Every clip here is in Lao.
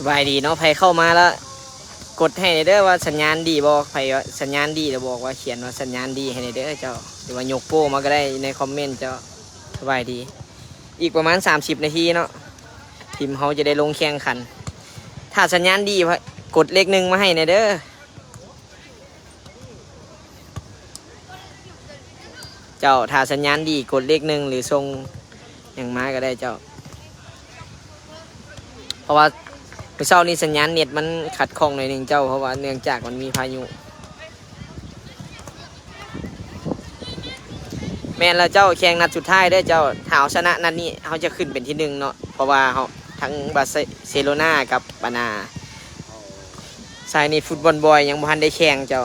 ສະບາຍດີເນາະ ໃຜເຂົ້າມາລະກົດໃຫ້ແດ່ເດີວ່າສັນຍານດີບໍ່ ໃຜວ່າສັນຍານດີລະບອກວ່າ ຂຽນວ່າສັນຍານດີໃຫ້ແດ່ເດີເຈົ້າ ຫຼືວ່າຍົກໂປ້ມາກໍໄດ້ໃນຄອມເມັນເຈົ້າ. ສະບາຍດີ ອີກປະມານສາມສິບນາທີເນາະ ທີມເຮົາຈະໄດ້ລົງແຂ່ງຂັນ ຖ້າສັນຍານດີ ກົດເລກໜຶ່ງມາໃຫ້ແດ່ເດີ. ເຈົ້າ ຖ້າສັນຍານດີກົດເລກໜຶ່ງ ຫຼືສົ່ງຫຍັງມາກໍໄດ້ເຈົ້າ ເພາະວ່າມື້ເຊົ້ານີ້ສັນຍານເນັດມັນຂັດຂ້ອງໜ້ອຍໜຶ່ງເຈົ້າ ເພາະວ່າເນື່ອງຈາກມັນມີພາຍຸ. ແມ່ນແລ້ວເຈົ້າ ແຂ່ງນັດສຸດທ້າຍເດີເຈົ້າ ຖ້າເຮົາຊະນະນັດນີ້ ເຮົາຈະຂຶ້ນເປັນທີໜຶ່ງເນາະ ເພາະວ່າເຮົາ ທັງບາເຊໂລນາກັບອັນນ່າ ຊາຍນິດຟຸດບອນບອຍ ຍັງບໍ່ທັນໄດ້ແຂ່ງເຈົ້າ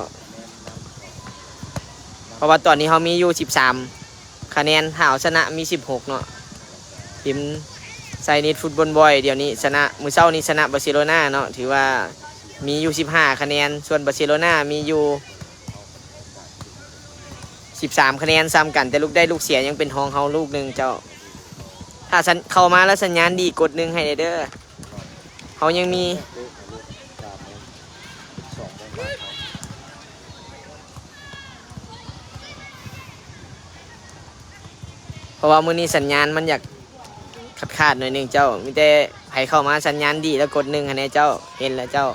ເພາະວ່າຕອນນີ້ເຮົາມີຢູ່ສິບສາມຄະແນນ ຖ້າເຮົາຊະນະມີສິບຫົກເນາະ. ທີມຊາຍນິດຟຸດບອນບອຍ ດຽວນີ້ຊະນະ ມື້ເຊົ້ານີ້ຊະນະບາເຊໂລນາເນາະ ຖືວ່າມີຢູ່ສິບຫ້າຄະແນນ ສ່ວນບາເຊໂລນາມີຢູ່ສິບສາມຄະແນນ ສ່ຳກັນ ແຕ່ລູກໄດ້ລູກເສຍຍັງເປັນຮອງເຮົາລູກໜຶ່ງເຈົ້າ. ຖ້າສັນ ເຂົ້າມາແລ້ວສັນຍານດີ ກົດໜຶ່ງໃຫ້ແດ່ເດີ ເຮົາຍັງມີ ເພາະວ່າມື້ນີ້ສັນຍານມັນຢາກຂາດໆໜ້ອຍໜຶ່ງເຈົ້າ ມີແຕ່ໃຜເຂົ້າມາສັນຍານດີແລ້ວກົດໜຶ່ງໃຫ້ແດ່ເຈົ້າ ເຫັນແລ້ວເຈົ້າ.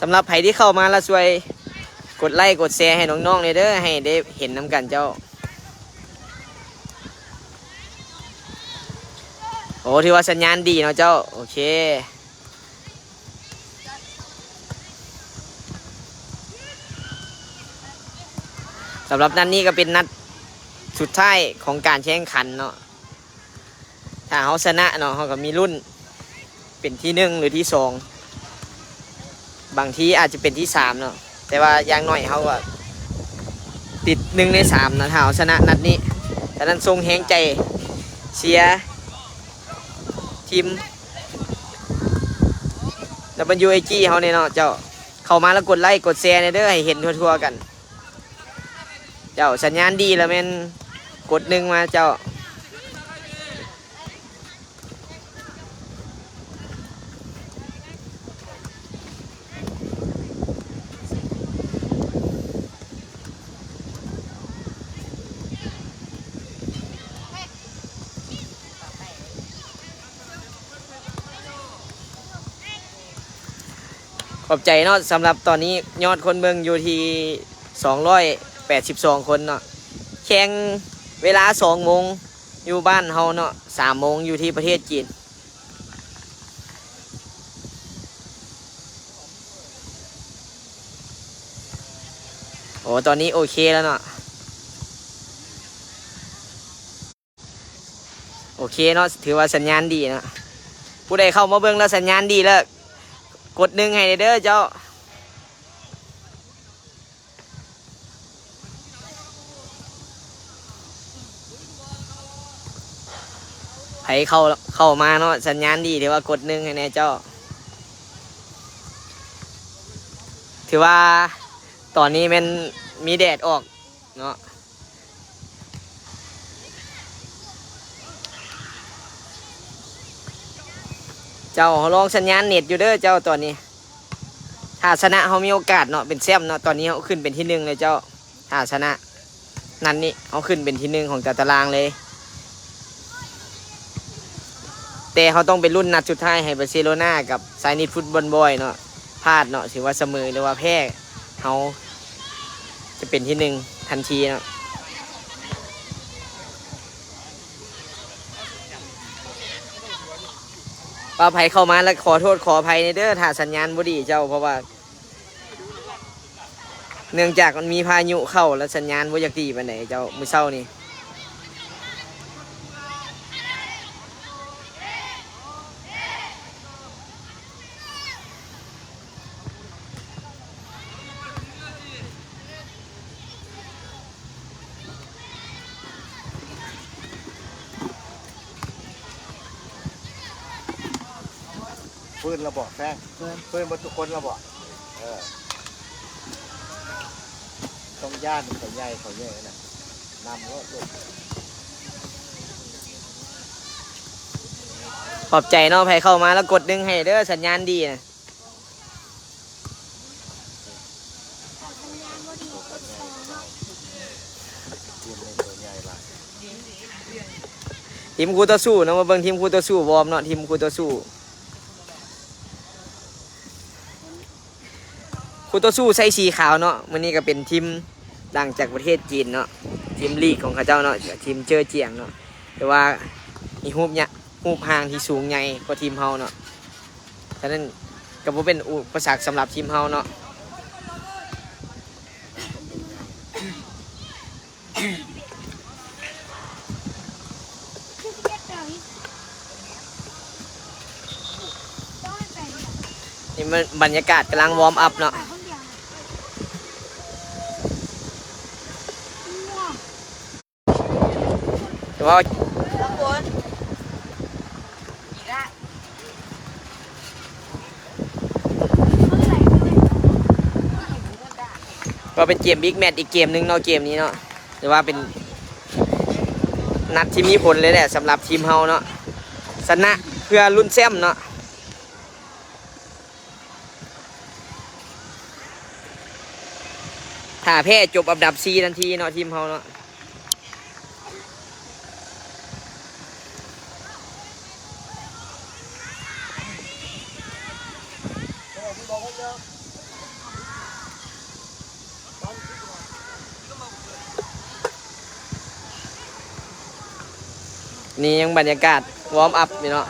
ສຳລັບໃຜທີ່ເຂົ້າມາແລ້ວ ຊ່ວຍກົດໄລ້ກົດແຊໃຫ້ນ້ອງໆແດ່ເດີ ໃຫ້ໄດ້ເຫັນນຳກັນເຈົ້າ. ໂອ້ ຖືວ່າສັນຍານດີເນາະເຈົ້າ ໂອເຄ. ສຳລັບນັດນີ້ກໍເປັນນັດສຸດທ້າຍຂອງການແຂ່ງຂັນເນາະ. ຖ້າເຮົາຊະນະເນາະ ເຮົາກໍມີລຸ້ນເປັນທີໜຶ່ງ ຫຼື ທີສອງ ບາງທີອາດຈະເປັນທີສາມເນາະ ແຕ່ວ່າຢ່າງໜ້ອຍເຮົາກໍຕິດໜຶ່ງໃນສາມເນາະ ຖ້າເຮົາຊະນະນັດນີ້. ສະນັ້ນ ສົ່ງແຮງໃຈເຊຍທີມ WAG ເຮົາແດ່ເນາະເຈົ້າ. ເຂົ້າມາແລ້ວກົດໄລ້ກົດແຊແດ່ເດີ ໃຫ້ເຫັນທົ່ວໆກັນເຈົ້າ. ສັນຍານດີລະແມ່ນກົດໜຶ່ງມາເຈົ້າ. ຂອບໃຈເນາະ. ສຳລັບຕອນນີ້ຍອດຄົນເບິ່ງຢູ່ທີ່ສອງຮ້ອຍແປດສິບສອງຄົນເນາະ. ແຂ່ງເວລາສອງໂມງຢູ່ບ້ານເຮົາເນາະ, ສາມໂມງຢູ່ທີ່ປະເທດຈີນ. ໂອ້ ຕອນນີ້ໂອເຄແລ້ວເນາະ. ໂອເຄເນາະ, ຖືວ່າສັນຍານດີເນາະ. ຜູ້ໃດເຂົ້າມາເບິ່ງແລ້ວສັນຍານດີແລ້ວ ກົດໜຶ່ງໃຫ້ແດ່ເດີເຈົ້າ. ໃຜເຂົ້າ ເຂົ້າມາເນາະ ສັນຍານດີ ຖືວ່າກົດໜຶ່ງໃຫ້ແດ່ເຈົ້າ. ຖືວ່າຕອນນີ້ແມ່ນມີແດດອອກເນາະ. ເຈົ້າ ເຮົາລອງສັນຍານເນັດຢູ່ເດີເຈົ້າ ຕອນນີ້. ຖ້າຊະນະເຮົາມີໂອກາດເນາະ ເປັນແຊ້ມເນາະ. ຕອນນີ້ເຮົາຂຶ້ນເປັນທີໜຶ່ງເລີຍເຈົ້າ. ຖ້າຊະນະນັດນີ້ ເຮົາຂຶ້ນເປັນທີໜຶ່ງຂອງຕາຕະລາງເລີຍ. ແຕ່ເຮົາຕ້ອງໄປລຸ້ນນັດສຸດທ້າຍໃຫ້ບາເຊໂລນາກັບຊາຍນິດຟຸດບອນບອຍເນາະ. ພາດເນາະ ຖືວ່າສະເໝີ ຫຼືວ່າແພ້ ເຮົາຈະເປັນທີໜຶ່ງທັນທີເນາະ. ວ່າໃຜເຂົ້າມາແລ້ວ ຂໍໂທດຂໍອະໄພແດ່ເດີ ຖ້າສັນຍານບໍ່ດີເຈົ້າ, ເພາະວ່າເນື່ອງຈາກມັນມີພາຍຸເຂົ້າ ແລ້ວສັນຍານບໍ່ຢາກດີປານໃດເຈົ້າ ມື້ເຊົ້ານີ້. ຟື້ນລະບໍ ແຟງ? ຟື້ນ ຟື້ນເບິດທຸກຄົນລະບໍ? ເອີ ຕ້ອງຢ້ານເຂົາໃຫຍ່ ເຂົາໃຫຍ່ນະ ນຳໂລດລູກ. ຂອບໃຈເນາະ ໃຜເຂົ້າມາແລ້ວກົດໜຶ່ງໃຫ້ເດີ ສັນຍານດີນະ. ທີມຄູ່ຕໍ່ສູ້ເນາະ ມາເບິ່ງທີມຄູ່ຕໍ່ສູ້ວອມເນາະ ທີມຄູ່ຕໍ່ສູ້ ຄູ່ຕໍ່ສູ້ໃສ່ສີຂາວເນາະ. ມື້ນີ້ກໍເປັນທີມ ຫຼັງຈາກປະເທດຈີນເນາະ ທີມລີກຂອງເຂົາເຈົ້າເນາະ ທີມເຈີຈຽງເນາະ ແຕ່ວ່າມີຮູບຍະ ຮູບຮ່າງທີ່ສູງໃຫຍ່ກວ່າທີມເຮົາເນາະ ສະນັ້ນກໍບໍ່ເປັນອຸປະສັກສຳລັບທີມເຮົາເນາະ. ນີ້ມັນບັນຍາກາດກຳລັງວອມອັບເນາະ ແຕ່ວ່າ ກໍເປັນເກມບິກແມັດອີກເກມໜຶ່ງເນາະ ເກມນີ້ເນາະ ແຕ່ວ່າເປັນນັດທີ່ມີຜົນເລີຍແຫຼະ ສຳລັບທີມເຮົາເນາະ ຊະນະເພື່ອລຸ້ນແຊ້ມເນາະ. ຖ້າແພ້ຈົບອັນດັບສີ່ທັນທີເນາະ ທີມເຮົາເນາະ. ນີ້ຍັງບັນຍາກາດວອມອັບຢູ່ເນາະ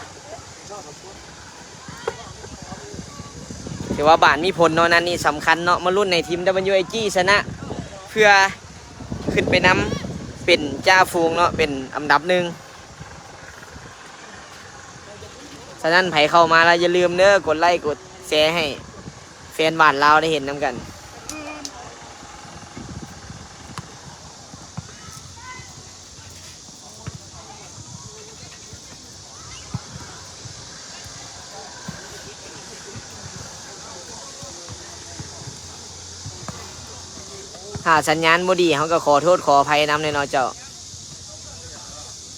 ຖືວ່າບານມີຜົນເນາະ ນັດນີ້ສຳຄັນເນາະ ມາລຸ້ນໃຫ້ທີມ WIG ຊະນະ ເພື່ອຂຶ້ນໄປນຳເປັນຈ່າຝູງເນາະ ເປັນອັນດັບໜຶ່ງ. ສະນັ້ນໃຜເຂົ້າມາແລ້ວຢ່າລືມເດີ ກົດໄລ້ກົດແຊໃຫ້ແຟນບ້ານລາວໄດ້ເຫັນນຳກັນ. ຖ້າສັນຍານບໍ່ດີ ເຮົາກໍຂໍໂທດຂໍອະໄພນຳແດ່ເນາະເຈົ້າ.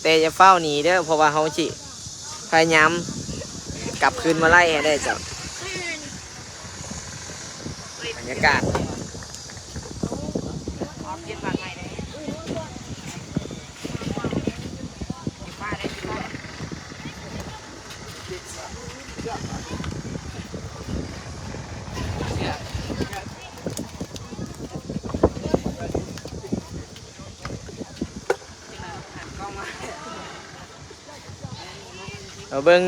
ແຕ່ຢ່າຟ້າວໜີເດີ ເພາະວ່າເຮົາຊິພະຍາຍາມກັບຄືນມາໄລ່ໃຫ້ໄດ້ເຈົ້າ. ບັນຍາກາດ ມາເບິ່ງ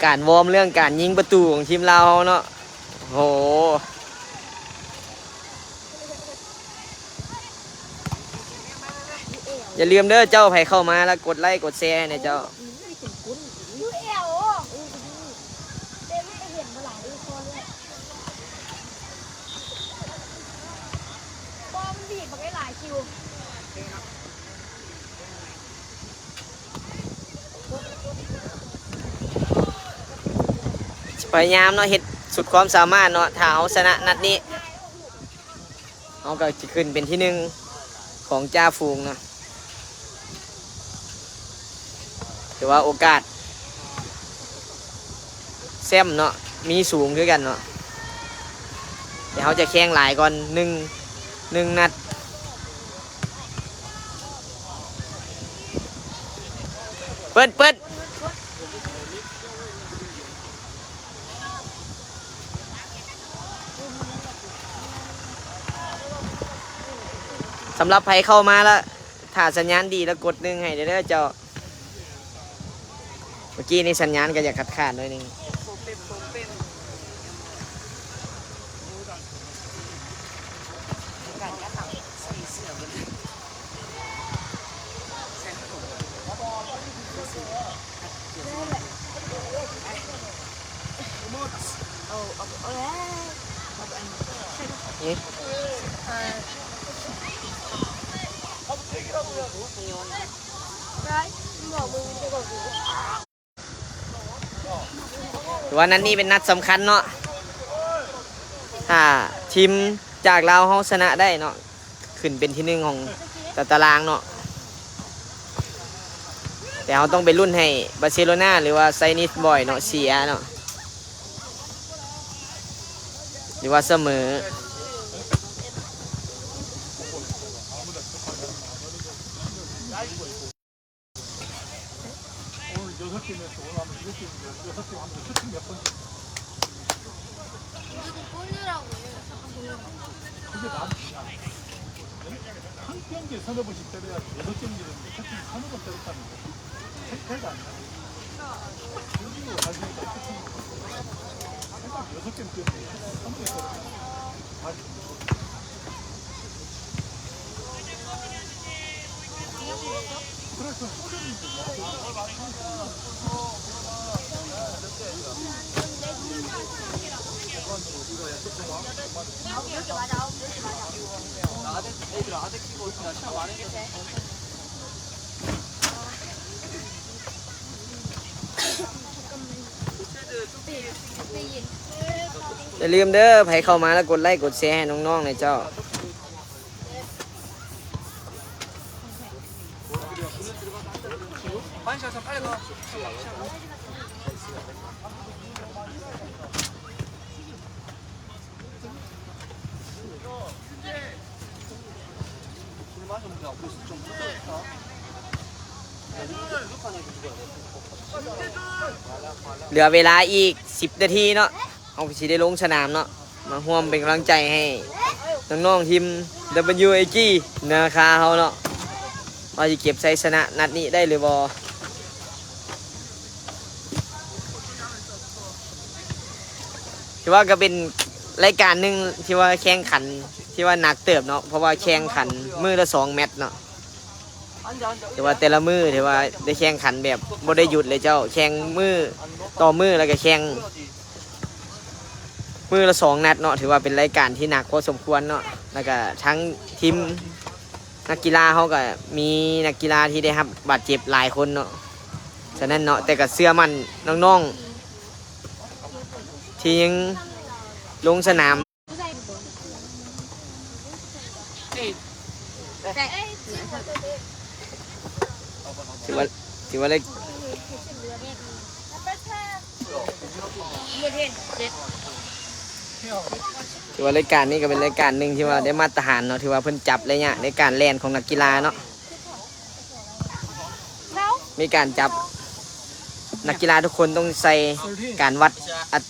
ການວອມເລື່ອງການຍິງປະຕູຂອງທີມລາວເຮົາເນາະ. ໂຫ ຢ່າລືມເດີເຈົ້າ ໃຜເຂົ້າມາແລ້ວກົດໄລ້ກົດແຊໃຫ້ແດ່ເຈົ້າ. ພະຍາຍາມເນາະ ເຮັດສຸດຄວາມສາມາດເນາະ ຖ້າເຮົາຊະນະນັດນີ້ ເຮົາກໍຈະຂຶ້ນເປັນທີໜຶ່ງຂອງຈ່າຝູງເນາະ. ຖືວ່າໂອກາດແຊ້ມເນາະ ມີສູງຄືກັນເນາະ ແຕ່ເຮົາຈະແຂ່ງຫຼາຍກ່ອນ ໜຶ່ງ ໜຶ່ງນັດ. ເປີດ ເປີດ. ສຳລັບໃຜເຂົ້າມາລະ ຖ້າສັນຍານດີລະກົດໜຶ່ງໃຫ້ເດີເຈົ້າ. ເມື່ອກີ້ນີ້ສັນຍານກໍຢາກຂາດໆໜ້ອຍໜຶ່ງ. ຖືວ່ານັດນີ້ເປັນນັດສຳຄັນເນາະ ຖ້າທີມຈາກລາວເຮົາຊະນະໄດ້ເນາະ ຂຶ້ນເປັນທີໜຶ່ງຂອງຕາຕະລາງເນາະ. ແຕ່ເຮົາຕ້ອງໄປລຸ້ນໃຫ້ບາເຊໂລນາ ຫຼືວ່າໄຊນີສບອຍເນາະ ເສຍເນາະ ຫຼືວ່າສະເໝີ. ຢ່າລືມເດີ ໃຜເຂົ້າມາແລ້ວກົດໄລກົດແຊໃຫ້ນ້ອງໆແດ່ເຈົ້າ. ເຫຼືອເວລາອີກສິບນາທີເນາະ ເຮົາກໍຊິໄດ້ລົງສະໜາມເນາະ ມາຮ່ວມເປັນກຳລັງໃຈໃຫ້ນ້ອງໆທີມ WAG ນາຄາເຮົາເນາະ ວ່າຊິເກັບໄຊຊະນະນັດນີ້ໄດ້ຫຼືບໍ່. ຖືວ່າກໍເປັນລາຍການໜຶ່ງທີ່ວ່າແຂ່ງຂັນ ທີ່ວ່າໜັກເຕີບເນາະ ເພາະວ່າແຂ່ງຂັນມື້ລະສອງແມັດເນາະ ຖືວ່າແຕ່ລະມື້ຖືວ່າໄດ້ແຂ່ງຂັນແບບບໍ່ໄດ້ຢຸດເລີຍເຈົ້າ ແຂ່ງມື້ຕໍ່ມື້ ແລ້ວກໍແຂ່ງມື້ລະສອງນັດເນາະ ຖືວ່າເປັນລາຍການທີ່ໜັກພໍສົມຄວນເນາະ ແລ້ວກໍທັງທີມ ນັກກິລາເຮົາກໍມີນັກກິລາທີ່ໄດ້ຮັບບາດເຈັບຫຼາຍຄົນເນາະ ສະນັ້ນເນາະ ແຕ່ກໍເຊື່ອໝັ້ນນ້ອງໆ ທີ່ຍັງລົງສະໜາມ ຖືວ່າ ຖືວ່າໄດ້ ຖືວ່າລາຍການນີ້ກໍເປັນລາຍການໜຶ່ງທີ່ວ່າໄດ້ມາດຕະຖານເນາະ ຖືວ່າເພິ່ນຈັບໄລຍະໃນການແລ່ນຂອງນັກກິລາເນາະ ມີການຈັບ ນັກກິລາທຸກຄົນຕ້ອງໃສ່ການວັດອັດ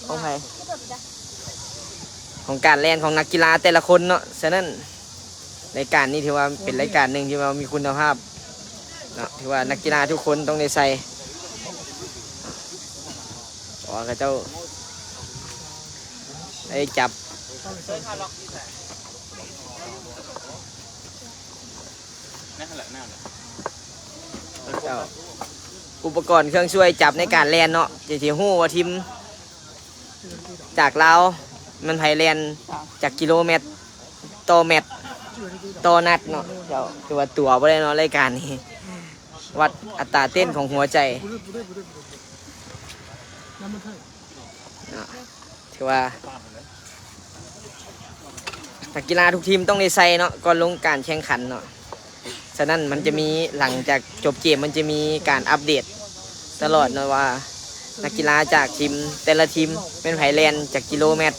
ຂອງໃຜ ຂອງການແລ່ນຂອງນັກກິລາແຕ່ລະຄົນເນາະ ສະນັ້ນ ລາຍການນີ້ຖືວ່າເປັນລາຍການໜຶ່ງທີ່ວ່າມີຄຸນນະພາບເນາະ ຖືວ່ານັກກິລາທຸກຄົນຕ້ອງໄດ້ໃສ່ ເພາະວ່າເຂົາເຈົ້າໄດ້ຈັບ ເຈົ້າ ອຸປະກອນເຄື່ອງຊ່ວຍຈັບໃນການແລ່ນເນາະ ຈະ ຈະຮູ້ວ່າທີມ ຈາກລາວ ມັນໃຜແລ່ນຈັກກິໂລແມັດຕໍ່ແມັດຕໍ່ນັດເນາະ ເຈົ້າ ຖືວ່າຕົວະບໍ່ໄດ້ເນາະ ລາຍການນີ້ ວັດອັດຕາເຕັ້ນຂອງຫົວໃຈເນາະ ຖືວ່າ ນັກກິລາທຸກທີມຕ້ອງໄດ້ໃສ່ເນາະ ກ່ອນລົງການແຂ່ງຂັນເນາະ ສະນັ້ນມັນຈະມີ ຫຼັງຈາກຈົບເກມ ມັນຈະມີການອັບເດດຕະຫຼອດເນາະວ່າ ນັກກິລາຈາກທີມ ແຕ່ລະທີມແມ່ນໃຜແລ່ນຈັກກິໂລແມັດ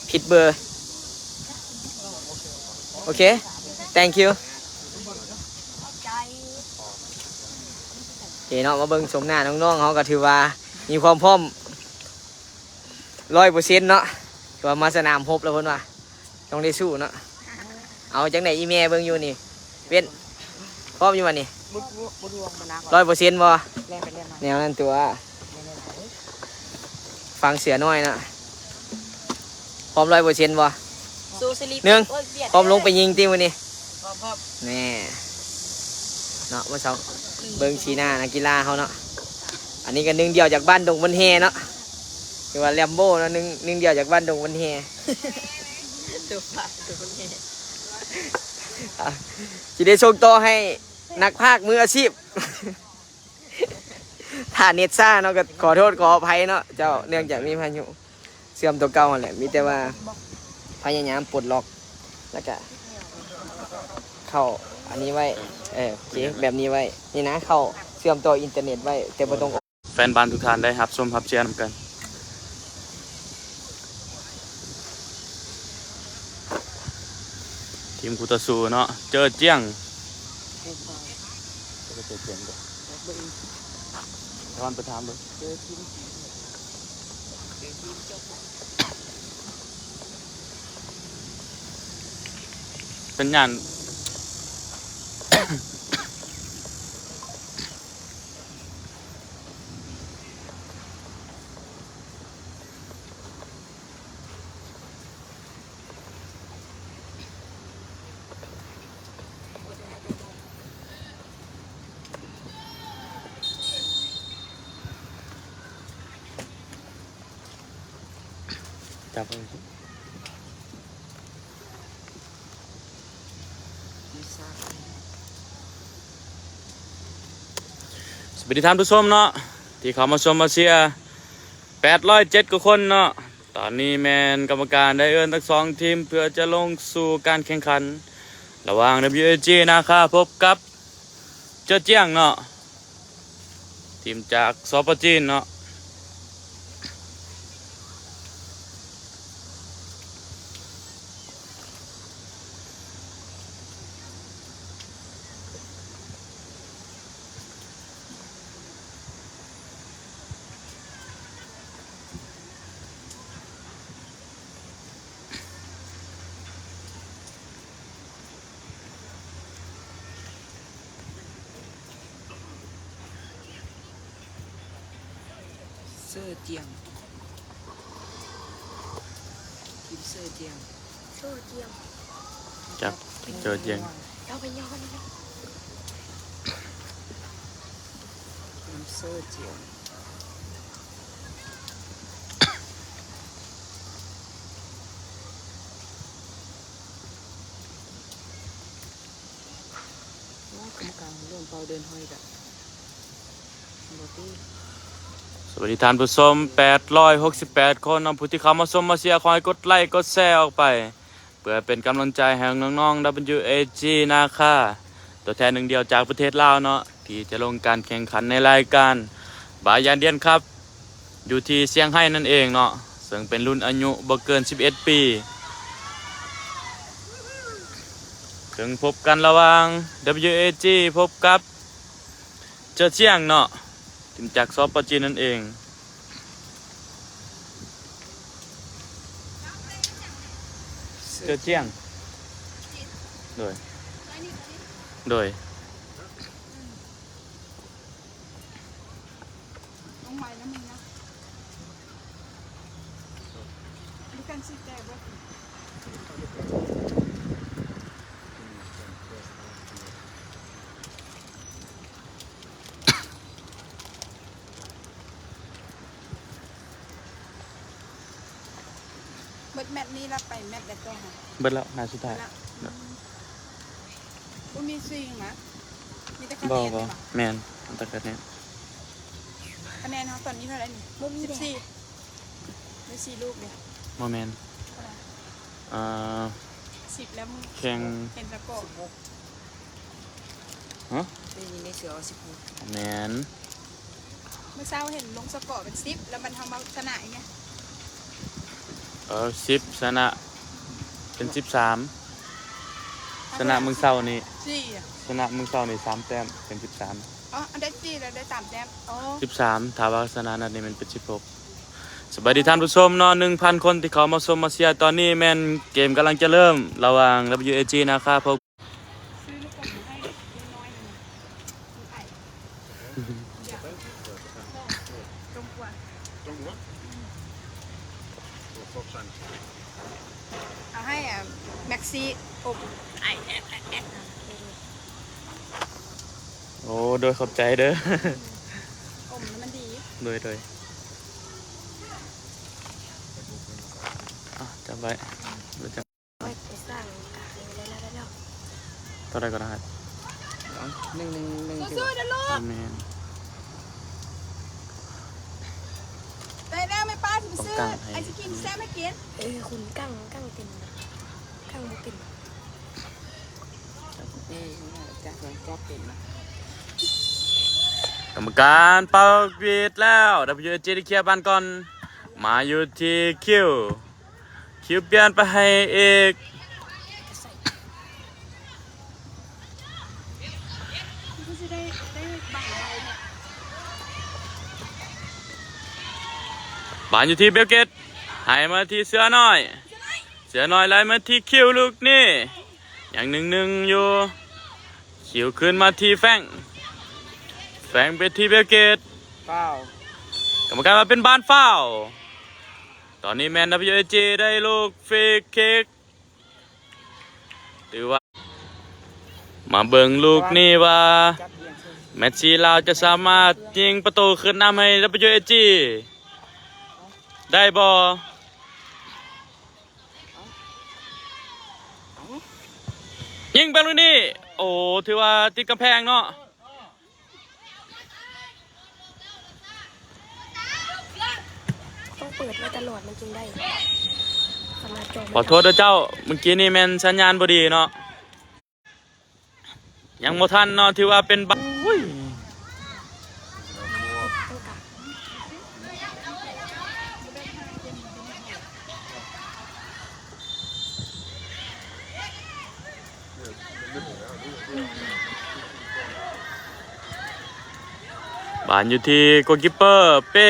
ຜິດເບີ ໂອເຄ thank you ໂອເຄເນາະ ມາເບິ່ງຊົມໜ້ານ້ອງໆເຮົາກໍຖືວ່າມີຄວາມພ້ອມຮ້ອຍເປີເຊັນເນາະ ຖືວ່າມາສະໜາມຮົບແລ້ວເພິ່ນວ່າ ຕ້ອງໄດ້ສູ້ເນາະ ເອົາ ຈັ່ງໃດອີແມ່ເບິ່ງຢູ່ນີ້ ເວັນ ພ້ອມຢູ່ບໍ່ນີ້ ບໍ່ ບໍ່ ບໍ່ດວງ ບໍ່ໜັກ ຮ້ອຍເປີເຊັນບໍ່ ແລ່ນໄປແລ່ນມາ ແນວນັ້ນຕົວະ ແມ່ນແຫຼະ ຟັງເສືອນ້ອຍເນາະ ພ້ອມຮ້ອຍເປີເຊັນບໍ່ ສູ້ສະລິບ ໜຶ່ງ ໂອ້ຍ ວຽດ ພ້ອມລົງໄປຍິງຕິມື້ນີ້ ພ້ອມ ພ້ອມ ແນ່ ເນາະ ມາເຊົາ ເບິ່ງສີໜ້ານັກກິລາເຮົາເນາະ ອັນນີ້ກໍໜຶ່ງດຽວຈາກບ້ານດົງບັນແຮເນາະ ຖືວ່າແລມໂບເນາະ ໜຶ່ງ ໜຶ່ງດຽວຈາກບ້ານດົງບັນແຮ ຕົວຝາກຕົວບັນແຮ ອ່ະ ຊິໄດ້ສົ່ງຕໍ່ໃຫ້ນັກພາກມືອາຊີບ ຖ້າເນັດຊ້າເນາະ ກໍຂໍໂທດຂໍອະໄພເນາະເຈົ້າ ເນື່ອງຈາກມີພາຍຸ ເຊື່ອມຕົວເກົ່າຫັ້ນແຫຼະ ມີແຕ່ວ່າ ພະຍາຍາມປົດລັອກ ແລ້ວກະເຂົ້າອັນນີ້ໄວ້ ເອີ ໂອເຄ ແບບນີ້ໄວ້ ນີ້ນະ ເຂົ້າເຊື່ອມຕໍ່ອິນເຕີເນັດໄວ້ ແຕ່ບໍ່ຕ້ອງ ແຟນບານທຸກທ່ານໄດ້ຮັບຊົມຮັບເຊຍນຳກັນ. ທີມຄູ່ຕໍ່ສູ້ເນາະ ເຈີຈຽງ ເຈີຈຽງ ຖອນໄປຖາມເບິ່ງ ສັນຍານ. ຈັບເອົາ ສະບາຍດີທ່ານຜູ້ຊົມເນາະ ທີ່ເຂົ້າມາຊົມມາເຊຍ ແປດຮ້ອຍເຈັດກວ່າຄົນເນາະ. ຕອນນີ້ແມ່ນກຳມະການໄດ້ເອີ້ນທັງສອງທີມ ເພື່ອຈະລົງສູ່ການແຂ່ງຂັນ ລະຫວ່າງ WAG ນາຄາ ພົບກັບ ເຈີຈຽງເນາະ ທີມຈາກ ສປ ຈີນເນາະ. ເຊີຈຽງ ທີມເຊີຈຽງ ເຊີຈຽງ ຈັກ ເຈີຈຽງ ເຈົ້າໄປຍໍກັນ ທີມເຊີຈຽງ. ໂອ້ ກຳມະການເລີ່ມເປົ່າເດີນຫ້ອຍກະ ສະບາຍດີທ່ານຜູ້ຊົມ ແປດຮ້ອຍຫົກສິບແປດຄົນເນາະ ຜູ້ທີ່ເຂົ້າມາຊົມມາເຊຍ ຂໍໃຫ້ກົດໄລກົດແຊອອກໄປ ເພື່ອເປັນກຳລັງໃຈໃຫ້ນ້ອງໆ WAG ນາຄາ ຕົວແທນໜຶ່ງດຽວຈາກປະເທດລາວເນາະ ທີ່ຈະລົງການແຂ່ງຂັນໃນລາຍການ Bayern Dian Cup ຢູ່ທີ່ຊຽງໄຮ້ນັ້ນເອງເນາະ ເຊິ່ງເປັນລຸ້ນອາຍຸບໍ່ເກີນສິບເອັດປີ ເຊິ່ງພົບກັນລະຫວ່າງ WAG ພົບກັບ ເຈີຈຽງເນາະ ທີມຈາກ ສປ ຈີນນັ້ນເອງ ເຈີຈຽງ ໂດຍ ໂດຍ. ເບິດແມັດນີ້ລະ ໄປແມັດໃດຕໍ່ຫະ? ເບິດແລ້ວ ໜ້າສຸດທ້າຍ ເບິດແລ້ວ ອືມ ບໍ່ມີສະວິງນະ ມີແຕ່ຄະແນນ ບໍ່ ແມ່ນ ເອົາແຕ່ຄະແນນ. ຄະແນນເຮົາຕອນນີ້ເທົ່າໃດນີ້? ບໍ່ມີເດ້ ສິບສີ່ ໄດ້ສີ່ລູກເດ້ ບໍ່ແມ່ນ ເທົ່າໃດ? ເອີ ສິບແລ້ວ ແຂ່ງ ເຫັນສະກໍ ຮະ? ໄດ້ຍິນໄດ້ເສືອວ່າສິບຫົກ ແມ່ນ ມື້ເຊົ້າເຫັນລົງສະກໍເປັນສິບ ແລ້ວມັນເຮົາມາຊະນະອີກໄງ ເອີ ສິບ ຊະນະເປັນສິບສາມ ຊະນະມື້ເຊົ້ານີ້ ສີ່ ຊະນະມື້ເຊົ້ານີ້ສາມແຕ້ມເປັນສິບສາມ ອໍ ອັນໄດ້ສີ່ແລ້ວໄດ້ສາມແຕ້ມ ອໍ ສິບສາມ ຖ້າວ່າຊະນະນັດນີ້ແມ່ນເປັນສິບຫົກ. ສະບາຍດີທ່ານຜູ້ຊົມເນາະ ໜຶ່ງພັນຄົນທີ່ເຂົ້າມາຊົມມາເຊຍ ຕອນນີ້ແມ່ນເກມກຳລັງຈະເລີ່ມ ລະຫວ່າງ WAG ນາຄາ ພົບ ຊື້ລູກອມມາໃຫ້ນ້ອຍໜຶ່ງ ມັນໄອ ຢາກ ຕົງກວນ ຕົງກວນ ເອົາໃຫ້ ແມັກຊີ ອົບ ໄອ ແອດ ແອດ ແອດ ໂອ້ ໂດຍ ຂອບໃຈເດີ ອົບມັນດີ ໂດຍ ໂດຍ ອ່ະ ຈັບໄວ້ ໄປສ້າງ ເທົ່າໃດກໍໄດ້ ໜຶ່ງ ໜຶ່ງ ໜຶ່ງ ສູ້ໆເດີລູກ ແມ່ນ ໄດ້ແລ້ວ ແມ່ປ້າ ຕ້ອງກັ້ງໃຫ້ ໄອສະກຣີມແຊມໃຫ້ກິນ. ເອີ ຄຸນກັ້ງ ກັ້ງເປັນ ກັ້ງບໍ່ເປັນ. ກຳມະການເປົ່າຫວີດແລ້ວ ດັບເບິນຢູເອສຈີໄດ້ເຄຍບານກ່ອນ ມາຢູ່ທີ່ຄິວ ຄິວປ່ຽນໄປໃຫ້ເອກ ບານຢູ່ທີ່ເບວເກດ ໃຫ້ມາທີ່ເສືອນ້ອຍ ເສືອນ້ອຍໄລ່ມາທີ່ຄິວລູກນີ້ ຍັງໜຶ່ງໜຶ່ງຢູ່ ຄິວຄືນມາທີ່ແຟງ ແຟງໄປທີ່ເບວເກດ ຟາວ ກຳມະການວ່າເປັນບານຟາວ. ຕອນນີ້ແມ່ນ ດັບເບິນຢູເອສຈີໄດ້ລູກຟຣີຄິກ ຖືວ່າ ມາເບິ່ງລູກນີ້ວ່າ ແມັດຊີລາວຈະສາມາດຍິງປະຕູຂຶ້ນນຳໃຫ້ ດັບເບິນຢູເອສຈີ ໄດ້ບໍ່? ຍິງເບິ່ງລູກນີ້ ໂອ້ ຖືວ່າຕິດກຳແພງເນາະ. ຕ້ອງເປີດໄວ້ຕະຫຼອດມັນຈຶ່ງໄດ້ ຂະໜາດຈໍ ຂໍໂທດເດີເຈົ້າ ເມື່ອກີ້ນີ້ແມ່ນສັນຍານບໍ່ດີເນາະ ຍັງບໍ່ທັນເນາະ ຖືວ່າເປັນບານ ໂອ້ຍ ບານຢູ່ທີ່ໂກລຄີບເປີ ເປ້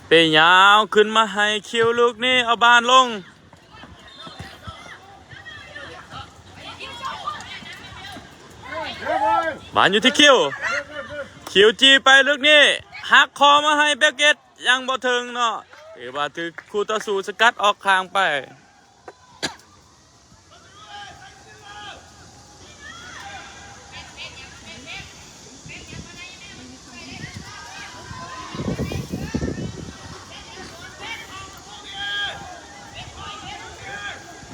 ເປ້ຍາວຂຶ້ນມາໃຫ້ຄິວລູກນີ້ ເອົາບານລົງ ບານຢູ່ທີ່ຄິວ ຄິວຈີ່ໄປລູກນີ້ ຫັກຂໍ້ມາໃຫ້ເບວເກດ ຍັງບໍ່ເຖິງເນາະ ຖືວ່າຖືກຄູ່ຕໍ່ສູ້ສະກັດອອກຂ້າງໄປ.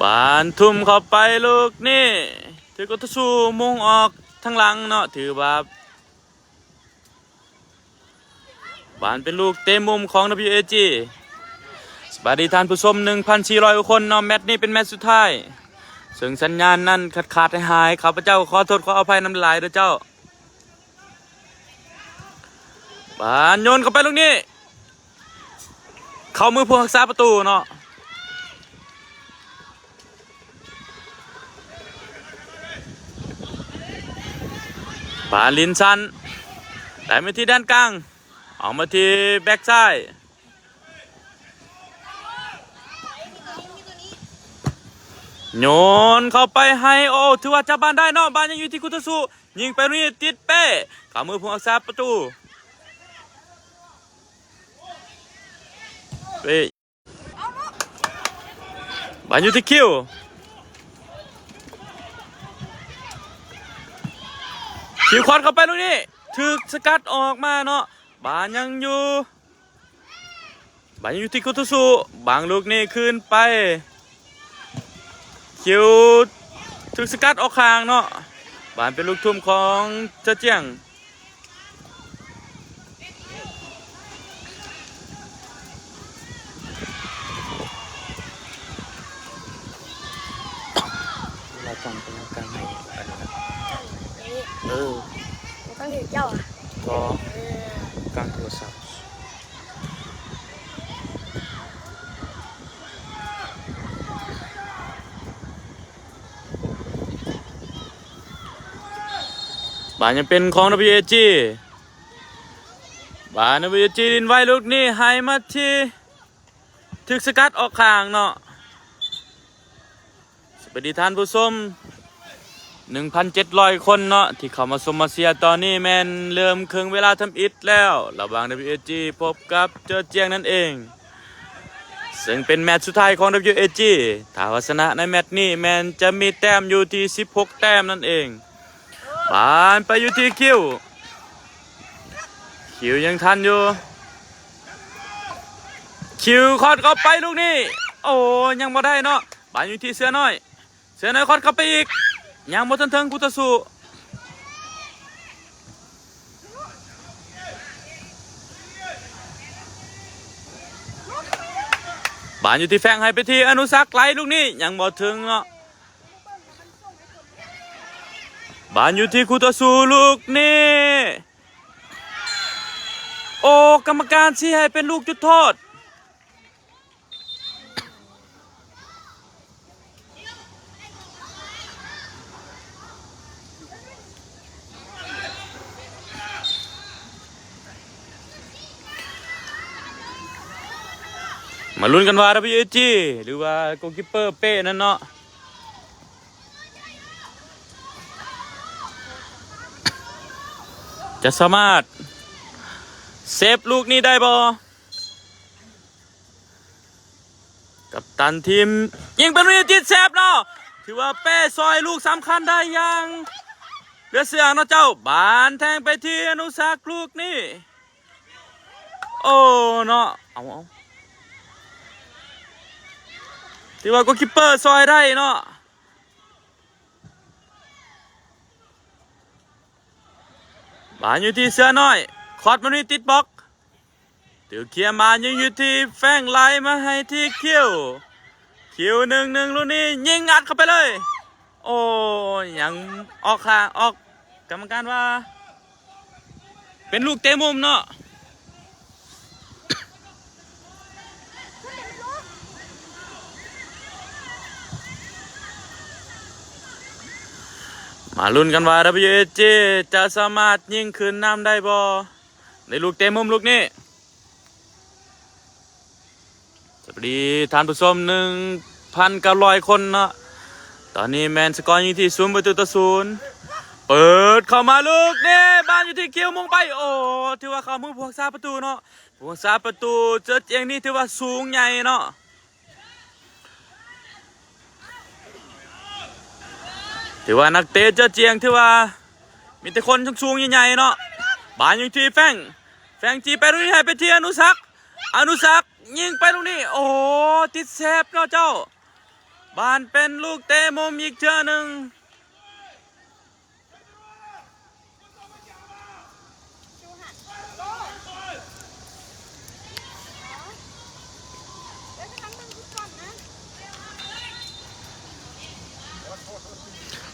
ບານທຸ່ມເຂົ້າໄປລູກນີ້ ຖືກຄູ່ຕໍ່ສູ້ມຸງອອກທາງຫຼັງເນາະ ຖືວ່າ ບານເປັນລູກເຕະມຸມຂອງ ດັບເບິນຢູເອສຈີ ສະບາຍດີທ່ານຜູ້ຊົມ ໜຶ່ງພັນສີ່ຮ້ອຍກວ່າຄົນເນາະ ແມັດນີ້ເປັນແມັດສຸດທ້າຍ ເຊິ່ງສັນຍານນັ້ນຂາດໆຫາຍໆ ຂ້າພະເຈົ້າຂໍໂທດຂໍອະໄພນຳຫຼາຍເດີເຈົ້າ. ບານໂຍນເຂົ້າໄປລູກນີ້ ເຂົ້າມືຜູ້ຮັກສາປະຕູເນາະ ບານລິນສັນ ໄດ້ມາທີ່ແດນກາງ ອອກມາທີ່ແບັກຊ້າຍ ໂຍນເຂົ້າໄປໃຫ້ ໂອ້ ຖືວ່າຈັບບານໄດ້ເນາະ ບານຍັງຢູ່ທີ່ຄູ່ຕໍ່ສູ້ ຍິງໄປນີ້ຕິດເປ້ ເຂົ້າມືຜູ້ຮັກສາປະຕູ ເປ້ ບານຢູ່ທີ່ຄິວ ຄິວຄອດເຂົ້າໄປລູກນີ້ ຖືກສະກັດອອກມາເນາະ ບານຍັງຢູ່ ບານຍັງຢູ່ທີ່ຄູ່ຕໍ່ສູ້ ບາງລູກນີ້ຄືນໄປ ຄິວຖືກສະກັດອອກຂ້າງເນາະ ບານເປັນລູກທຸ່ມຂອງເຈີຈຽງ. ເວລາກາງເປັນກາງໃຫ້ອັນນີ້ນະ ເອີ ບໍ່ຕ້ອງຖືກເຈົ້າ ບໍ່ ເອີ ກາງໂທລະສັບ. ບານຍັງເປັນຂອງ ດັບເບິນຢູເອສຈີ ບານ ດັບເບິນຢູເອສຈີ ຫຼິ້ນໄວລູກນີ້ ໃຫ້ມາທີ່ ຖືກສະກັດອອກຂ້າງເນາະ. ສະບາຍດີທ່ານຜູ້ຊົມ ໜຶ່ງພັນເຈັດຮ້ອຍຄົນເນາະ ທີ່ເຂົ້າມາຊົມມາເຊຍ. ຕອນນີ້ແມ່ນເລີ່ມເຄິ່ງເວລາທຳອິດແລ້ວ ລະຫວ່າງ ດັບເບິນຢູເອສຈີ ພົບກັບເຈີຈຽງນັ້ນເອງ ເຊິ່ງເປັນແມັດສຸດທ້າຍຂອງ ດັບເບິນຢູເອສຈີ. ຖ້າວ່າຊະນະໃນແມັດນີ້ແມ່ນຈະມີແຕ້ມຢູ່ທີ່ສິບຫົກແຕ້ມນັ້ນເອງ. ບານໄປຢູ່ທີ່ຄິວ ຄິວຍັງທັນຢູ່ ຄິວຄອດເຂົ້າໄປລູກນີ້ ໂອ້ ຍັງບໍ່ໄດ້ເນາະ. ບານຢູ່ທີ່ເສືອນ້ອຍ ເສືອນ້ອຍຄອດເຂົ້າໄປອີກ ຍັງບໍ່ທັນເຖິງຄູ່ຕໍ່ສູ້. ບານຢູ່ທີ່ແຟງ ໃຫ້ໄປທີ່ອະນຸສັກ ໄລ່ລູກນີ້ຍັງບໍ່ເຖິງເນາະ. ບານຢູ່ທີ່ຄູ່ຕໍ່ສູ້ລູກນີ້ ໂອ້ ກຳມະການຊີ້ໃຫ້ເປັນລູກຈຸດໂທດ. ມາລຸ້ນກັນວ່າ ດັບເບິນຢູເອຈີ ຫຼືວ່າໂກລຄີບເປີເປ້ນັ້ນເນາະ ຈະສາມາດເຊບລູກນີ້ໄດ້ບໍ່? ກັບຕັນທີມຍິງເປັນລູກນີ້ຕິດເຊບເນາະ ຖືວ່າເປ້ຊ່ອຍລູກສຳຄັນໄດ້ຢ່າງເຫຼືອເຊື່ອເນາະເຈົ້າ. ບານແທງໄປທີ່ອະນຸສັກລູກນີ້ ໂອ້ເນາະ ເອົາ ເອົາ ຖືວ່າໂກລຄີບເປີຊ່ອຍໄດ້ເນາະ. ບານຢູ່ທີ່ເສືອນ້ອຍ ຄອດມານີ້ຕິດບລັອກ ຖືກເຄຍມາ ຍິງຢູ່ທີ່ແຟງ ໄລ່ມາໃຫ້ທີ່ຄິວ ຄິວ ໜຶ່ງໜຶ່ງ ລູກນີ້ຍິງອັດເຂົ້າໄປເລີຍ. ໂອ້ ຍັງອອກຂ້າງ ອອກ ກຳມະການວ່າເປັນລູກເຕະມຸມເນາະ. ມາລຸ້ນກັນວ່າ ດັບເບິນຢູເອຈີ ຈະສາມາດຍິງຂຶ້ນນຳໄດ້ບໍ່ ໃນລູກເຕະມຸມລູກນີ້. ສະບາຍດີທ່ານຜູ້ຊົມ ໜຶ່ງພັນເກົ້າຮ້ອຍຄົນເນາະ. ຕອນນີ້ແມ່ນສະກໍຢູ່ທີ່ສູນປະຕູຕໍ່ສູນ ເປີດເຂົ້າມາລູກນີ້ ບານຢູ່ທີ່ຄິວ ມຸງໄປ ໂອ້ ຖືວ່າເຂົ້າມືຜູ້ຮັກສາປະຕູເນາະ. ຜູ້ຮັກສາປະຕູເຈີ້ອຈຽງນີ້ຖືວ່າສູງໃຫຍ່ເນາະ ຖືວ່ານັກເຕະເຈີ້ອຈຽງ ຖືວ່າມີແຕ່ຄົນສູງໆ ໃຫຍ່ໆ ເນາະ. ບານຢູ່ທີ່ແຟງ ແຟງຈີ້ໄປລູກນີ້ ໃຫ້ໄປທີ່ອະນຸສັກ ອະນຸສັກຍິງໄປລູກນີ້ ໂອ້ ຕິດເຊບເນາະເຈົ້າ. ບານເປັນລູກເຕະມຸມອີກເທື່ອໜຶ່ງ.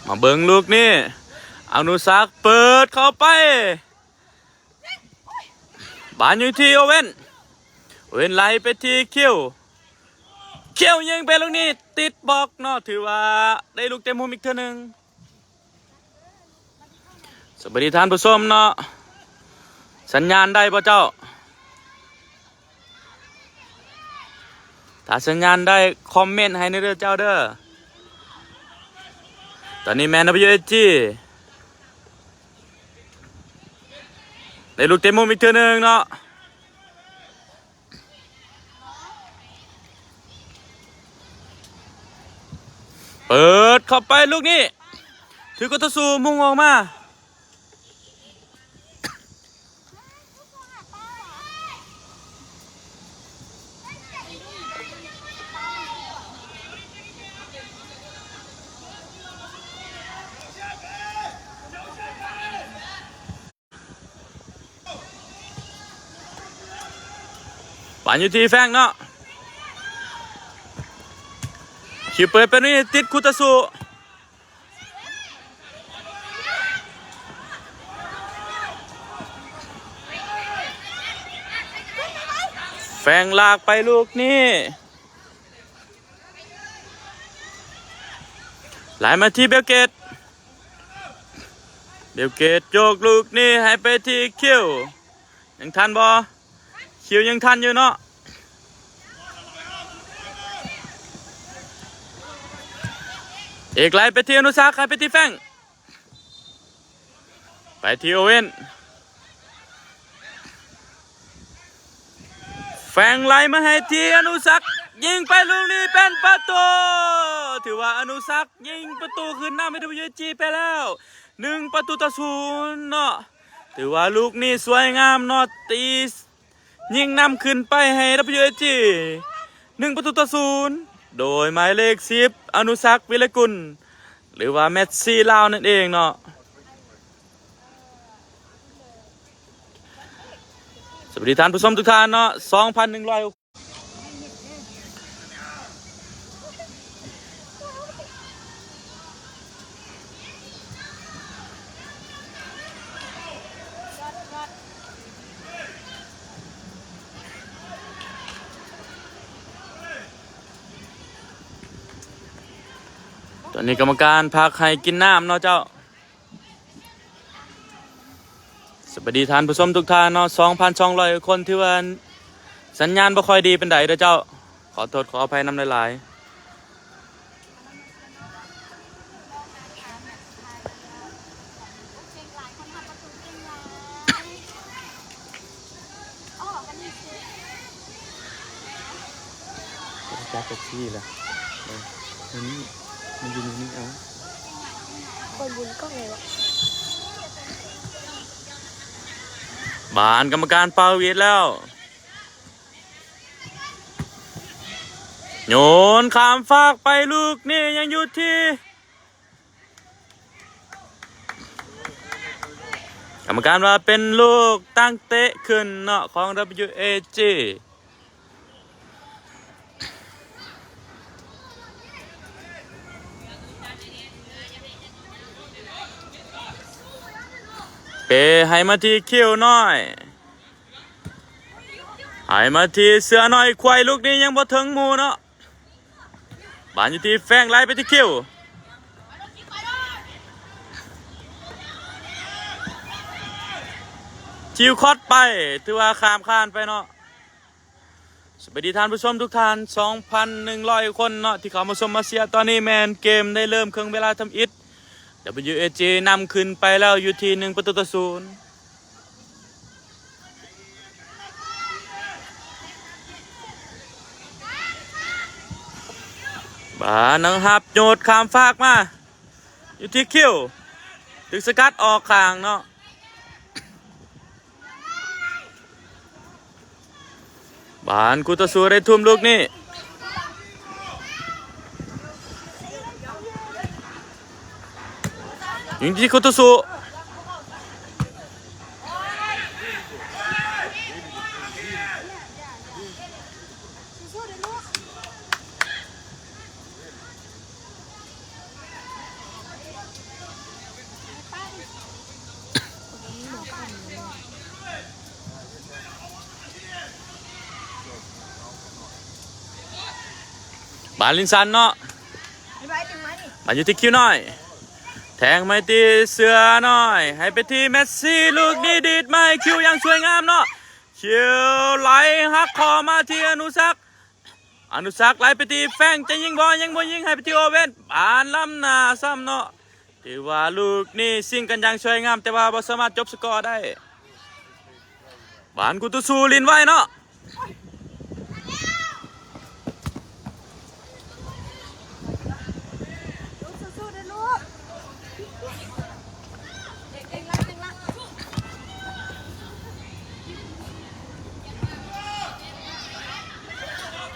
ມາເບິ່ງລູກນີ້ ອະນຸສັກເປີດເຂົ້າໄປ ບານຢູ່ທີ່ໂອເວັນ ໂອເວັນໄລ່ໄປທີ່ຄິວ ຄິວຍິງໄປລູກນີ້ ຕິດບລັອກເນາະ ຖືວ່າໄດ້ລູກເຕະມຸມອີກເທື່ອໜຶ່ງ. ສະບາຍດີທ່ານຜູ້ຊົມເນາະ ສັນຍານໄດ້ບໍ່ເຈົ້າ? ຖ້າສັນຍານໄດ້ ຄອມເມັນໃຫ້ແດ່ເດີເຈົ້າເດີ. ຕອນນີ້ແມ່ນ ດັບເບິນຢູເອຈີ ໄດ້ລູກເຕະມຸມອີກເທື່ອໜຶ່ງເນາະ. ເປີດເຂົ້າໄປລູກນີ້ ຖືກກໍຕໍ່ສູ້ມຸງອອກມາ. ບານຢູ່ທີ່ແຟງເນາະ ຄິວເປີດໄປນີ້ ຕິດຄູ່ຕໍ່ສູ້ ແຟງລາກໄປລູກນີ້ ໄລ່ມາທີ່ເບວເກດ ເບວເກດໂຍກລູກນີ້ໃຫ້ໄປທີ່ຄິວ ຍັງທັນບໍ່? ຄິວຍັງທັນຢູ່ເນາະ. ເອກໄລ່ໄປທີ່ອະນຸສັກ ໃຫ້ໄປທີ່ແຟງ ໄປທີ່ໂອເວັນ ແຟງໄລ່ມາໃຫ້ທີ່ອະນຸສັກ ຍິງໄປລູກນີ້ເປັນປະຕູ ຖືວ່າອະນຸສັກຍິງປະຕູຂຶ້ນນຳໃຫ້ ດັບເບິນຢູເອຈີ ໄປແລ້ວ ໜຶ່ງປະຕູຕໍ່ສູນເນາະ. ຖືວ່າລູກນີ້ສວຍງາມເນາະ ຕີ ຍິງນຳຂຶ້ນໄປໃຫ້ ດັບເບິນຢູເອຈີ ໜຶ່ງປະຕູຕໍ່ສູນ ໂດຍໝາຍເລກສິບ ອະນຸສັກ ວິໄລກຸນ ຫຼືວ່າແມັດຊີລາວນັ້ນເອງເນາະ. ສະບາຍດີທ່ານຜູ້ຊົມທຸກທ່ານເນາະ ສອງພັນໜຶ່ງຮ້ອຍ ຫ ຕອນນີ້ກຳມະການພັກໃຫ້ກິນນ້ຳເນາະເຈົ້າ. ສະບາຍດີທ່ານຜູ້ຊົມທຸກທ່ານເນາະ, ສອງພັນສອງຮ້ອຍຄົນ ຖືວ່າສັນຍານບໍ່ຄ່ອຍດີປານໃດເດີເຈົ້າ, ຂໍໂທດຂໍອະໄພນຳຫຼາຍໆ. ຈັບແທັກຊີລະ ເອີ ມັນ ມັນຢູ່ນີ້ ເອົາ ເປີດບຸນກ້ອງເລີຍວະ. ບານກຳມະການເປົ່າຫວີດແລ້ວ ໂຍນຂ້າມຟາກໄປ ລູກນີ້ຍັງຢູ່ທີ່ ກຳມະການວ່າເປັນລູກຕັ້ງເຕະຂຶ້ນເນາະ ຂອງ ດັບເບິນຢູ ເອ ຈີ ເປໃຫ້ມາທີ່ຄິວນ້ອຍ ໃຫ້ມາທີ່ເສືອນ້ອຍ ຄວາຍລູກນີ້ຍັງບໍ່ເຖິງໝູ່ເນາະ. ບານຢູ່ທີ່ແຟງ ໄລ່ໄປທີ່ຄິວ ຄິວຄອດໄປ ຖືວ່າຂ້າມຄານໄປເນາະ. ສະບາຍດີທ່ານຜູ້ຊົມທຸກທ່ານ ສອງພັນໜຶ່ງຮ້ອຍຄົນເນາະ ທີ່ເຂົ້າມາຊົມມາເຊຍ. ຕອນນີ້ແມ່ນເກມໄດ້ເລີ່ມເຄິ່ງເວລາທຳອິດ ດັບເບິນຢູ ເອ ຈີ ນຳຂຶ້ນໄປແລ້ວຢູ່ທີ່ໜຶ່ງປະຕູຕໍ່ສູນ. ບານນັງຮັບໂຍດຂ້າມຟາກມາ ຢູ່ທີ່ຄິວ ຖືກສະກັດອອກຂ້າງເນາະ. ບານຄູ່ຕໍ່ສູ້ໄດ້ທຸ່ມລູກນີ້ ຍິງທີ່ຄູ່ຕໍ່ສູ້ ບານລິນສັນເນາະ ບານຢູ່ທີ່ຄິວນ້ອຍ ແທງໄປທີ່ເສືອນ້ອຍ ໃຫ້ໄປທີ່ແມັດຊີ ລູກນີ້ດີດມາໃຫ້ຄິວຢ່າງສວຍງາມເນາະ. ຄິວໄຫຼຫັກຂໍ້ມາທີ່ອະນຸສັກ ອະນຸສັກໄລ່ໄປທີ່ແຟງ ຈະຍິງບໍ່ ຍັງບໍ່ຍິງ ໃຫ້ໄປທີ່ໂອເວັນ ບານລ້ຳໜ້າຊ້ຳເນາະ. ຖືວ່າລູກນີ້ຊິງກັນຢ່າງສວຍງາມ ແຕ່ວ່າບໍ່ສາມາດຈົບສະກໍໄດ້. ບານຄູ່ຕໍ່ສູ້ຫຼິ້ນໄວເນາະ.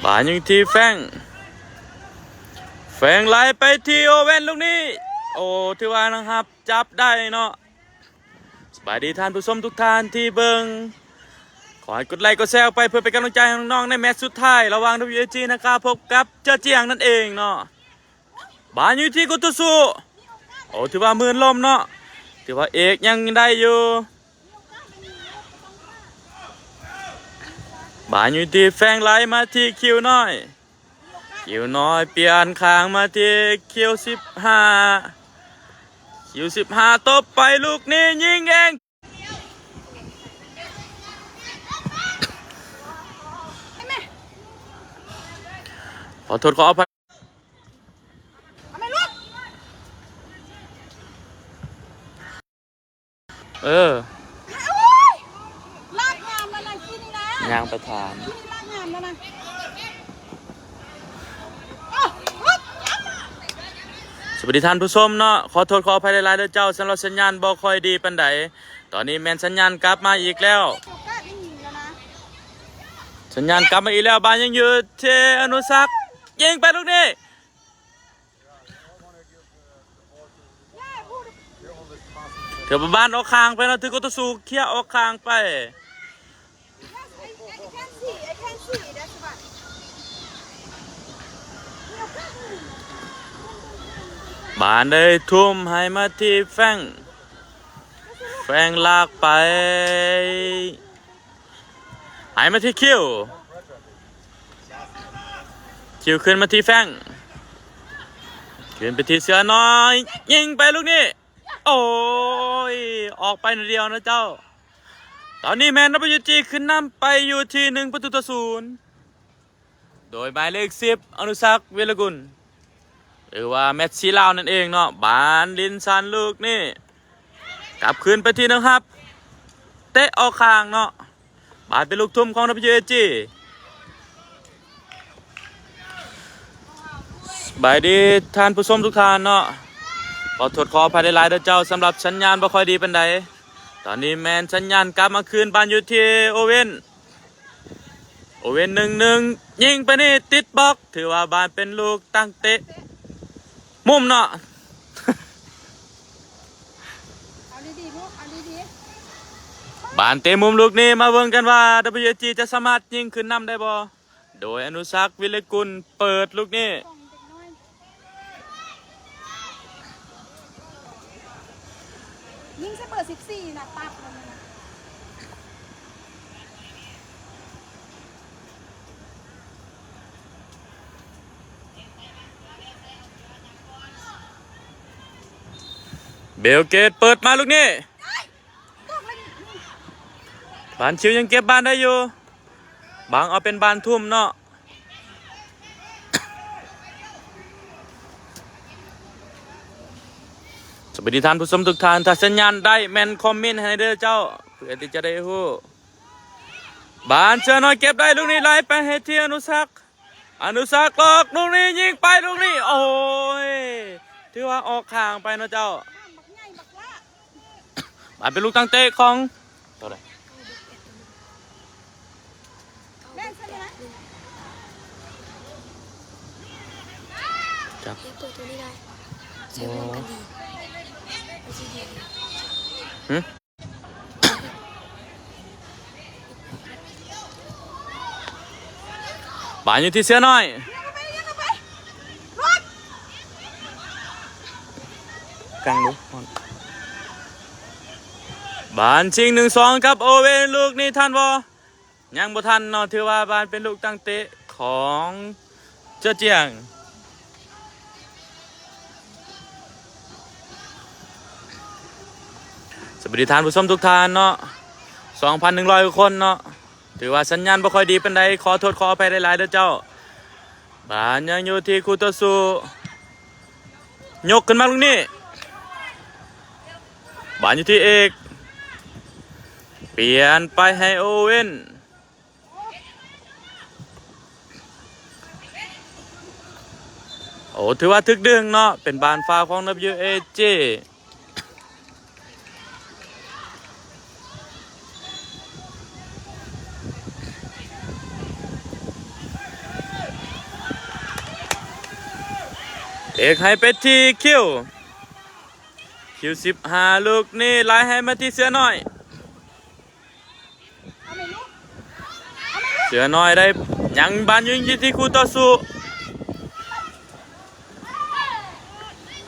ບານຍິງທີ່ແຟງ ແຟງໄລ່ໄປທີ່ໂອເວັນລູກນີ້ ໂອ້ ຖືວ່ານະຄັບ ຈັບໄດ້ເນາະ. ສະບາຍດີທ່ານຜູ້ຊົມທຸກທ່ານທີ່ເບິ່ງ ຂໍໃຫ້ກົດໄລກົດແຊອອກໄປ ເພື່ອເປັນກຳລັງໃຈໃຫ້ນ້ອງໆ ໃນແມັດສຸດທ້າຍ ລະຫວ່າງ ດັບເບິນຢູ ເອ ຈີ ນະຄາ ພົບກັບເຈີ້ອຈຽງນັ້ນເອງເນາະ. ບານຢູ່ທີ່ຄູ່ຕໍ່ສູ້ ໂອ້ ຖືວ່າໝື່ນລົມເນາະ ຖືວ່າເອກຍັງໄດ້ຢູ່. ບານຢູ່ທີ່ແຟງໄຫຼມາທີ່ຄິວນ້ອຍ ຄິວນ້ອຍປ່ຽນຂ້າງມາທີ່ຄິວສິບຫ້າ ຄິວສິບຫ້າຕົບໄປລູກນີ້ຍິງເອງ ຂໍໂທດຂໍອະໄພ. ເອີ ໂອ້ຍ ລາກງາມແລ້ວນະ ຂີ້ນີ້ນະ ຍ່າງໄປຖາມ ຂີ້ນີ້ລາກງາມແລ້ວນະ. ໂອ້ ສະບາຍດີທ່ານຜູ້ຊົມເນາະ ຂໍໂທດຂໍອະໄພຫຼາຍໆເດີເຈົ້າ ສຳລັບສັນຍານບໍ່ຄ່ອຍດີປານໃດ. ຕອນນີ້ແມ່ນສັນຍານກັບມາອີກແລ້ວ ສັນຍານກັບມາອີກແລ້ວ ບານຍັງຢູ່ທີ່ອະນຸສັກ ຍິງໄປລູກນີ້ ຖືວ່າບານອອກຂ້າງໄປເນາະ ຖືກຄູ່ຕໍ່ສູ້ເຄຍອອກຂ້າງໄປ. ບານໄດ້ທຸ່ມໃຫ້ມາທີ່ແຟງ ແຟງລາກໄປ ໃຫ້ມາທີ່ຄິວ ຄິວຂຶ້ນມາທີ່ແຟງ ຂຶ້ນໄປທີ່ເສືອນ້ອຍ ຍິງໄປລູກນີ້ ໂອ້ຍ ອອກໄປໜ້ອຍດຽວນະເຈົ້າ. ຕອນນີ້ແມ່ນ ດັບເບິນຢູເອຈ ຂຶ້ນນຳໄປຢູ່ທີ່ໜຶ່ງປະຕູຕໍ່ສູນ ໂດຍໝາຍເລກສິບ ອະນຸສັກ ວິລະກຸນ ຫຼືວ່າແມັດຊີລາວນັ້ນເອງເນາະ. ບານລິນສັນລູກນີ້ ກັບຄືນໄປທີ່ນັກຮັບ ເຕະອອກຂ້າງເນາະ. ບາດເປັນລູກທຸ່ມຂອງ ດັບເບິນຢູເອຈ. ສະບາຍດີທ່ານຜູ້ຊົມທຸກທ່ານເນາະ. ຂໍໂທດຂໍອະໄພຫຼາຍໆເດີເຈົ້າ ສຳລັບສັນຍານບໍ່ຄ່ອຍດີປານໃດ. ຕອນນີ້ແມ່ນສັນຍານກັບມາຄືນ ບານຢູ່ທີ່ໂອເວັນ. ໂອເວັນ ໜຶ່ງໜຶ່ງ ຍິງໄປນີ້ຕິດບລັອກ ຖືວ່າບານເປັນລູກຕັ້ງເຕະມຸມເນາະ. ເອົາດີໆລູກ ເອົາດີໆ ບານເຕະມຸມລູກນີ້ ມາເບິ່ງກັນວ່າ ດັບເບິນຢູເອຈ ຈະສາມາດຍິງຂຶ້ນນຳໄດ້ບໍ່ ໂດຍອະນຸສັກ ວິລະກຸນ ເປີດລູກນີ້. ຍິງໃສ່ເບີສິບສີ່ນະ ປັບມັນນະ. ເບວເກດເປີດມາລູກນີ້ ບານຊິວຍັງເກັບບານໄດ້ຢູ່ ບາງເອົາເປັນບານທຸ່ມເນາະ. ສະບາຍດີທ່ານຜູ້ຊົມທຸກທ່ານ ຖ້າສັນຍານໄດ້ແມ່ນຄອມເມັນໃຫ້ເດີເຈົ້າ ເພື່ອທີ່ຈະໄດ້ຮູ້. ບານເສືອນ້ອຍເກັບໄດ້ລູກນີ້ ໄລ່ໄປໃຫ້ທີ່ອະນຸສັກ ອະນຸສັກຫຼອກລູກນີ້ ຍິງໄປລູກນີ້ ໂອ້ຍ ຖືວ່າອອກຂ້າງໄປເນາະເຈົ້າ. ບາດເປັນລູກຕັ້ງເຕະຂອງ ເທົ່າໃດ ແມ່ນຊັ້ນນະ ຈັບ ເປີດຕົວນີ້ໄດ້ ໃຊ້ຮ່ວມກັນດີ ມັນຊິດີ ຫຶ ບານຢູ່ທີ່ເສືອນ້ອຍ ກາງດູ ບານຊິງ ໜຶ່ງສອງ ກັບໂອເວັນ ລູກນີ້ທັນບໍ່? ຍັງບໍ່ທັນເນາະ ຖືວ່າບານເປັນລູກຕັ້ງເຕະຂອງເຈີຈຽງ. ສະບາຍດີທ່ານຜູ້ຊົມທຸກທ່ານເນາະ ສອງພັນໜຶ່ງຮ້ອຍກວ່າຄົນເນາະ. ຖືວ່າສັນຍານບໍ່ຄ່ອຍດີປານໃດ ຂໍໂທດຂໍອະໄພຫຼາຍໆເດີເຈົ້າ. ບານຍັງຢູ່ທີ່ຄູ່ຕໍ່ສູ້ ຍົກຂຶ້ນມາລູກນີ້ ບານຢູ່ທີ່ເອກ ປ່ຽນໄປໃຫ້ໂອເວັນ. ໂອ້ ຖືວ່າຖືກດຶງເນາະ ເປັນບານຟາວຂອງ ດັບເບິນຢູເອຈ. ເອກໃຫ້ໄປທີ່ຄິວ ຄິວສິບຫ້າ ລູກນີ້ໄລ່ໃຫ້ມາທີ່ເສືອນ້ອຍ. ເສືອນ້ອຍໄດ້ຍັງບານ ຍິງຢູ່ທີ່ຄູ່ຕໍ່ສູ້.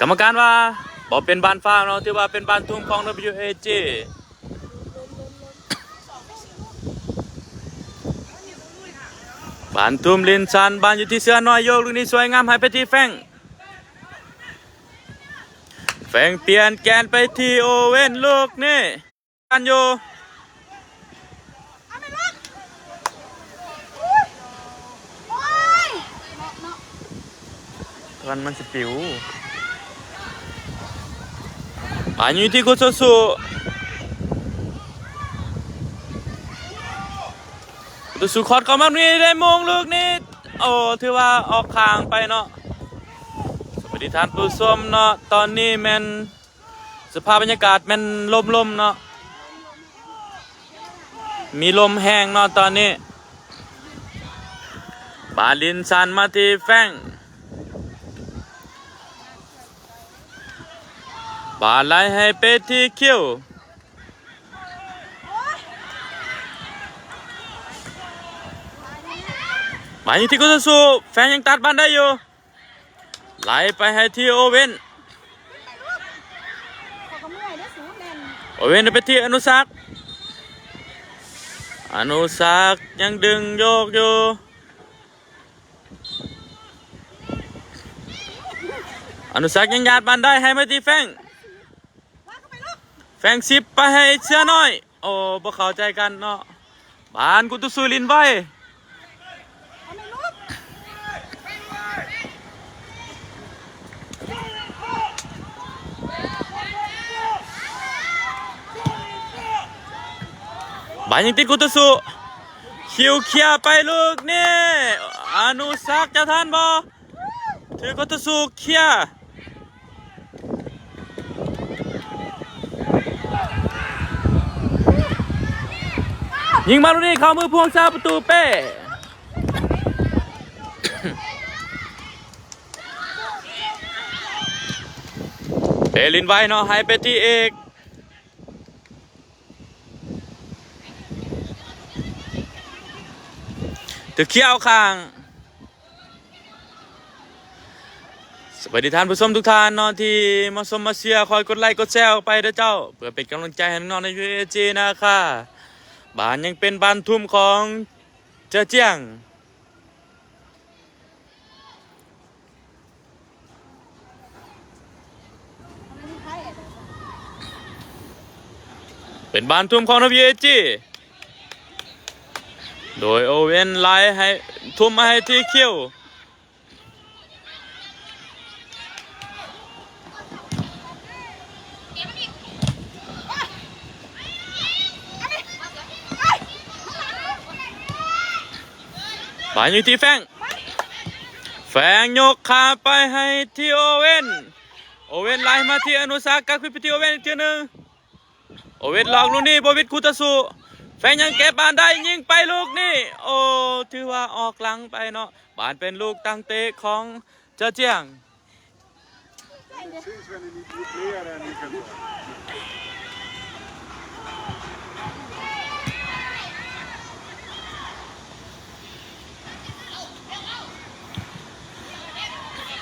ກຳມະການວ່າບໍ່ເປັນບານຟາວເນາະ ຖືວ່າເປັນບານທຸ່ມຂອງ ດັບເບິນຢູເອຈ. ບານທຸ່ມລິນສັນ ບານຢູ່ທີ່ເສືອນ້ອຍ ໂຍກລູກນີ້ສວຍງາມໃຫ້ໄປທີ່ແຟງ. ແຟງປ່ຽນແກນໄປທີ່ໂອເວັນ ລູກນີ້ ກັນຢູ່ ເອົາແມ່ນບໍ່? ໂອ້ຍ ໂອ້ຍ ເນາະ ເນາະ ຕອນມັນຊິປິວ ບານຢູ່ທີ່ຄູ່ຕໍ່ສູ້ ຄູ່ຕໍ່ສູ້ຄອດເຂົ້າມານີ້ ໄດ້ໂມງລູກນີ້ ໂອ້ ຖືວ່າອອກຂ້າງໄປເນາະ. ສະບາຍດີທ່ານຜູ້ຊົມເນາະ ຕອນນີ້ແມ່ນ ສະພາບບັນຍາກາດແມ່ນລົມໆເນາະ ມີລົມແຮງເນາະຕອນນີ້. ບານລິນສັນມາທີ່ແຟງ ບານໄລ່ໃຫ້ເປທີ່ຄິວ ມາຢູ່ທີ່ຄູ່ຕໍ່ສູ້ ແຟງຍັງຕັດບານໄດ້ຢູ່. ໄລ່ໄປໃຫ້ທີ່ໂອເວັນ ໂອເວັນໄປທີ່ອະນຸສັກ ອະນຸສັກຍັງດຶງໂຍກຢູ່ ອ ອະນຸສັກຍັງຫຍາດບານໄດ້ໃຫ້ມາທີ່ແຟງ ແຟງສິບໄປໃຫ້ເສືອນ້ອຍ. ໂອ້ ບໍ່ເຂົ້າໃຈກັນເນາະ. ບານກຸດຕູຊູຫຼິ້ນໄວ. ບານຍັງຕິດກຸດຕູຊູ. ຄິວເຄຍໄປລູກນີ້. ອະນຸສັກຈະທັນບໍ່? ຖືກກຸດຕູຊູເຄຍ. ຍິງມາລູກນີ້ເຂົ້າມືພວງຊາປະຕູເປ້. ເປ້ຫຼິ້ນໄວເນາະ ໃຫ້ໄປທີ່ເອກ. ຖືກເຄຍເອົາຂ້າງ. ສະບາຍດີທ່ານຜູ້ຊົມທຸກທ່ານເນາະ ທີ່ມາຊົມມາເຊຍ, ຄອຍກົດໄລກົດແຊອອກໄປເດີເຈົ້າ ເພື່ອເປັນກຳລັງໃຈໃຫ້ນ້ອງໆໃນ ຢູເອຈີ ນະຄະ. ບານຍັງເປັນບານທຸ່ມຂອງເຈີຈຽງ. ເປັນບານທຸ່ມຂອງ ທຳ ຢູເອຈີ ໂດຍໂອເວັນໄລ່ໃຫ້ ທຸ່ມມາໃຫ້ທີຄິວ. ບານຢູ່ທີ່ແຟງ ແຟງຍົກຂ້າມໄປໃຫ້ທີ່ໂອເວັນ ໂອເວັນໄລ່ມາທີ່ອະນຸສັກ ກັບຄືນໄປທີ່ໂອເວັນອີກເທື່ອໜຶ່ງ. ໂອເວັນຫຼອກລູກນີ້ ບໍ່ວິດຄູ່ຕໍ່ສູ້ ແຟງຍັງເກັບບານໄດ້ ຍິງໄປລູກນີ້ ໂອ້ ຖືວ່າອອກຫຼັງໄປເນາະ. ບານເປັນລູກຕັ້ງເຕະຂອງເຈີຈຽງ.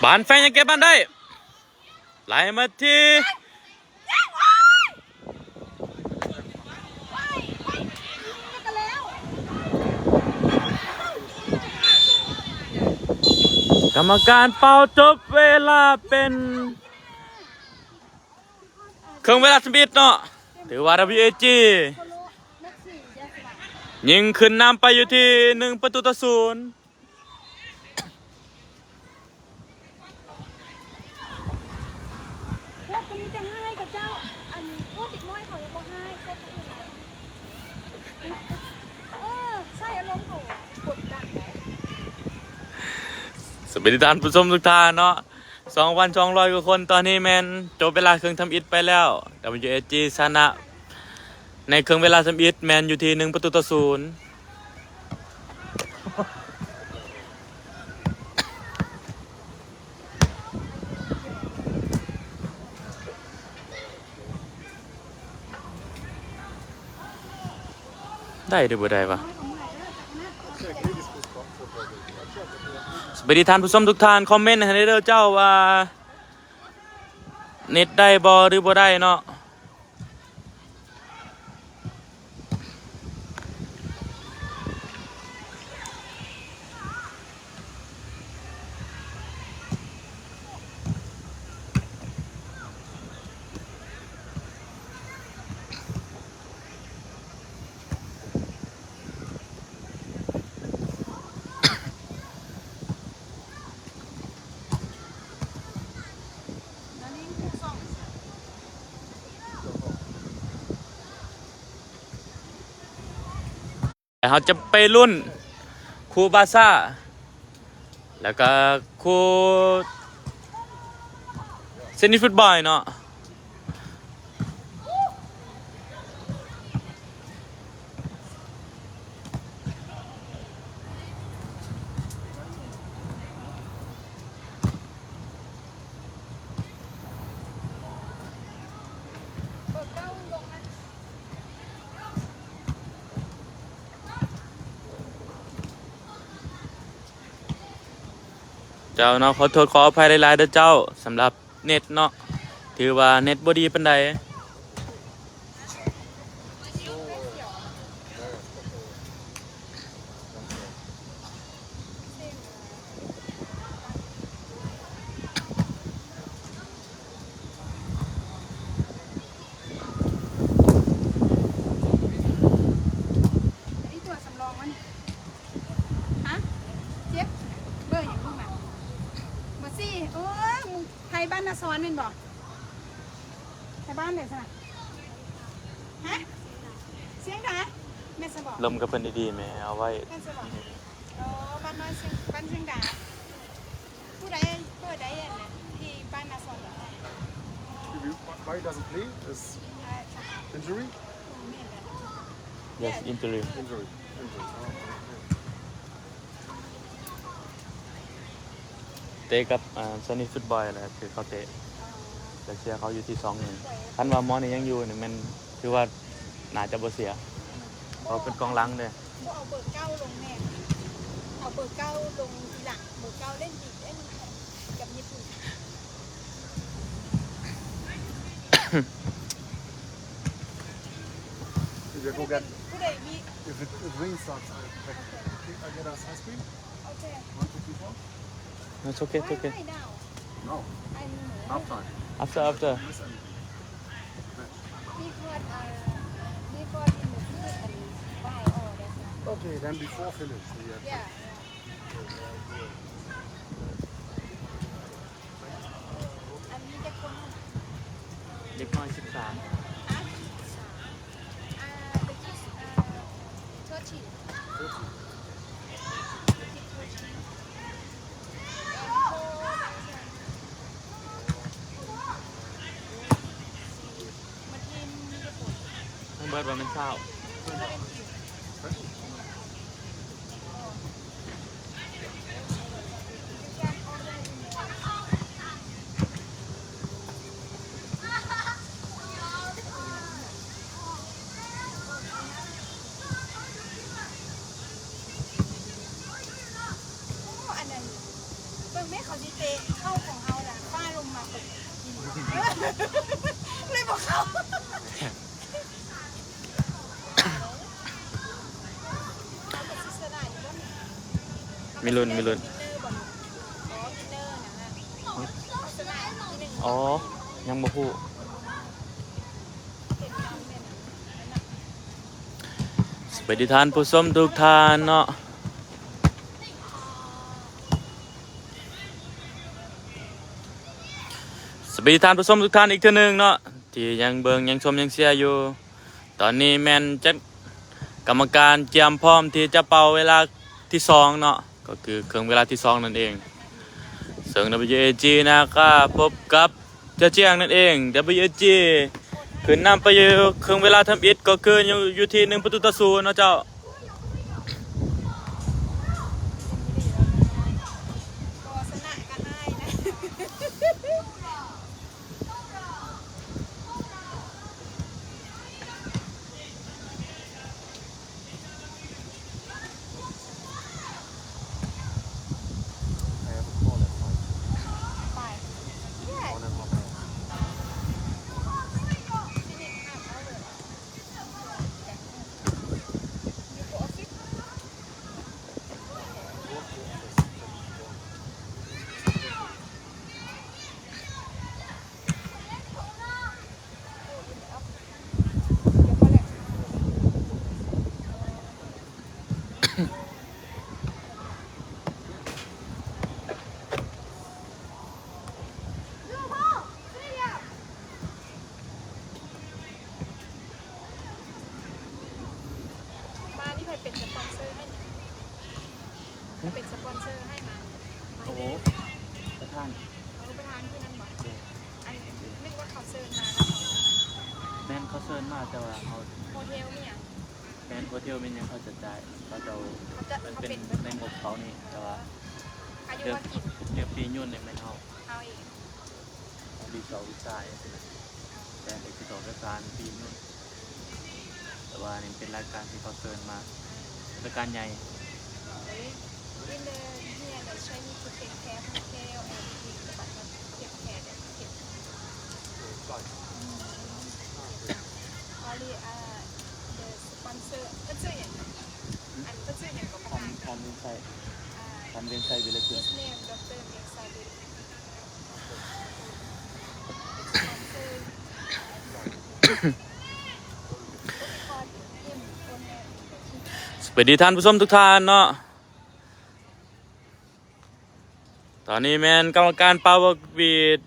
ບານແຟງຍັງເກັບບານໄດ້ ໄລ່ມາທີ່ ກຳມະການເປົ່າຈົບເວລາເປັນເຄິ່ງເວລາທຳອິດເນາະ. ຖືວ່າ ທຳ ຢູເອຈີ ຍິງຂຶ້ນນຳໄປຢູ່ທີ່ໜຶ່ງປະຕູຕໍ່ສູນ. ພວກຄົນນີ້ຈະຮ້າຍກວ່າເຈົ້າ ອັນພວກເດັກນ້ອຍເຂົາຍັງບໍ່ຮ້າຍ ພວກຄົນອື່ນ ເອີ ໃຊ້ອາລົມເຂົາກົດດັນໄດ໋. ສະບາຍດີທ່ານຜູ້ຊົມທຸກທ່ານເນາະ ສອງພັນສອງຮ້ອຍກວ່າຄົນ ຕອນນີ້ແມ່ນຈົບເວລາເຄິ່ງທຳອິດໄປແລ້ວ ທຳ ຢູເອຈີ ຊະນະໃນເຄິ່ງເວລາທຳອິດແມ່ນຢູ່ທີ່ໜຶ່ງປະຕູຕໍ່ສູນ. ໄດ້ຫຼືບໍ່ໄດ້ວະ? ສະບາຍດີທ່ານຜູ້ຊົມທຸກທ່ານ ຄອມເມັນໃຫ້ແດ່ເດີເຈົ້າວ່າເນັດໄດ້ບໍ່ ຫຼືບໍ່ໄດ້ເນາະ. ແລ້ວເຮົາຈະໄປລຸ້ນຄູ່ບາຊາ ແລ້ວກະຄູ່ເຊນິດຟຸດບອນເນາະ. ເຈົ້າເນາະ ຂໍໂທດຂໍອະໄພຫຼາຍໆເດີເຈົ້າ ສຳລັບເນັດເນາະ ຖືວ່າເນັດບໍ່ດີປານໃດ. ເ ແມ່ນບໍ່? ໄທບ້ານເດ້ຊັ້ນນະ? ຮະ? ຊຽງດາ? ແມ່ນຊັ້ນບໍ່? ລົມກັບເພິ່ນດີໆແໝ່ ເອົາໄວ້ ແມ່ນຊັ້ນບໍ່? ໂອ້ ບ້ານນ້ອຍຊຽງ ບ້ານຊຽງດາ. ຜູ້ໃດເປີດໄດ້ອັນນັ້ນ ທີ່ບ້ານນາຊອນບໍ່? If you, why he doesn't play? Is injury? ແມ່ນແຫຼະ. Yes, injury. Injury. Injury. ອໍ ໂອເຄ. ເຕະກັບ ອ່າ ຊອນນີ້ຟຸດບອຍແຫຼະ ຄືເຂົາເຕະ ແລະເຊຍເຂົາຢູ່ທີສອງໜຶ່ງ. ຄັນວ່າໝໍນີ້ຍັງຢູ່ນີ້ແມ່ນ ຖືວ່າໜ້າຈະບໍ່ເສຍ ເພາະເປັນກອງຫຼັງເດ້. ບໍ່ເອົາເບີເກົ້າລົງແດ່ ເອົາເບີເກົ້າລົງທີຫຼັງ ເບີເກົ້າເລ່ນດີເດ້ ກັບຍີ່ປຸ່ນ. If you go get, ຜູ້ໃດມີ if it, if rain starts, I, I, I get us ice cream. Okay. Want to keep on? No, it's okay, it's okay. Why, why now? No. I'm Half time. After, after. Miss anything. He got, uh, he got in the field and buy all that stuff. Okay, then before finish, we have to. Yeah, yeah. ອັນນີ້ຈັກຄົນ? ເດັກນ້ອຍສິບສາມ. ຮະ? ອ່າ the kids, uh, thirteen. Thirteen. The kids thirteen. And four, ມາທີມມີແຕ່ຜູ້. ທັງເບິດວ່າແມ່ນຊາວ. Seventeen. ໂອ້ ອັນນັ້ນ ເບິ່ງແມ້ ເຂົາຊິເຕະເຂົ້າຂອງເຮົານະ ຟ້າລົງມາເບິ່ງ ເລີຍບໍ່ເຂົ້າ. ມີລຸ້ນ ມີລຸ້ນ. ອໍ ຍັງບໍ່ຮູ້. ສະບາຍດີທ່ານຜູ້ຊົມທຸກທ່ານເນາະ. ສະບາຍດີທ່ານຜູ້ຊົມທຸກທ່ານອີກເທື່ອໜຶ່ງເນາະ ທີ່ຍັງເບິ່ງ ຍັງຊົມ ຍັງເຊຍຢູ່. ຕອນນີ້ແມ່ນຈັດ ກຳມະການກຽມພ້ອມທີ່ຈະເປົ່າເວລາທີສອງເນາະ ກໍຄືເຄິ່ງເວລາທີສອງນັ້ນເອງ. ເຊິ່ງ WAG ນາຄາ ພົບກັບ ຈະຈຽງນັ້ນເອງ. WAG ຂຶ້ນນຳໄປຢູ່ເຄິ່ງເວລາທຳອິດ ກໍຄືຢູ່ ຢູ່ທີ່ໜຶ່ງປະຕູຕໍ່ສູນເນາະເຈົ້າ. ມານີ້ໃຜເປັນສະປອນເຊີໃຫ້ນີ້? ໃຜເປັນສະປອນເຊີໃຫ້ມາ? ໂອ້ໂຫ ປະທານ. ເອີ ປະທານຄືນັ້ນບໍ່? ອັນ ນຶກວ່າເຂົາເຊີນມານະ. ແມ່ນ ເຂົາເຊີນມາ ແຕ່ວ່າເຮົາ ໂຮເທວມີຫຍັງ? ແມ່ນ ໂຮເທວມີຫຍັງເຂົາຈະຈ່າຍ ເຂົາເຈົ້າ ເຂົາຈະ ມັນເປັນ ເຂົາເປັນ ໃນງົບເຂົານີ້ ແຕ່ວ່າ ເອີ ເລື່ອງ ເລື່ອງປີ້ຍົນນີ້ແມ່ນເຮົາ ເຮົາເອງ. ຣີສອດ ວີຊາ ຈັ່ງຊີ້ນະ ແຕ່ເອກສະສອນ ເອກສານປີ້ຍົນ ແຕ່ວ່ານີ້ເປັນລາຍການທີ່ເຂົາເຊີນມາ ລາຍການໃຫຍ່. In the here the Chinese to take care hotel and eat, but not take care the kids. Only, uh, the sponsor ເພິ່ນຊື່ຫຍັງ? ອັນເພິ່ນຊື່ຫຍັງກໍ ຄອນ ຄອນເວັນໄຊ ຄອນເວັນໄຊ ວິລະກຸນ. His name Doctor Mensah Villagun. ສະບາຍດີທ່ານຜູ້ຊົມທຸກທ່ານເນາະ. ຕອນນີ້ແມ່ນກຳມະການເປົ່ານົກຫວີດ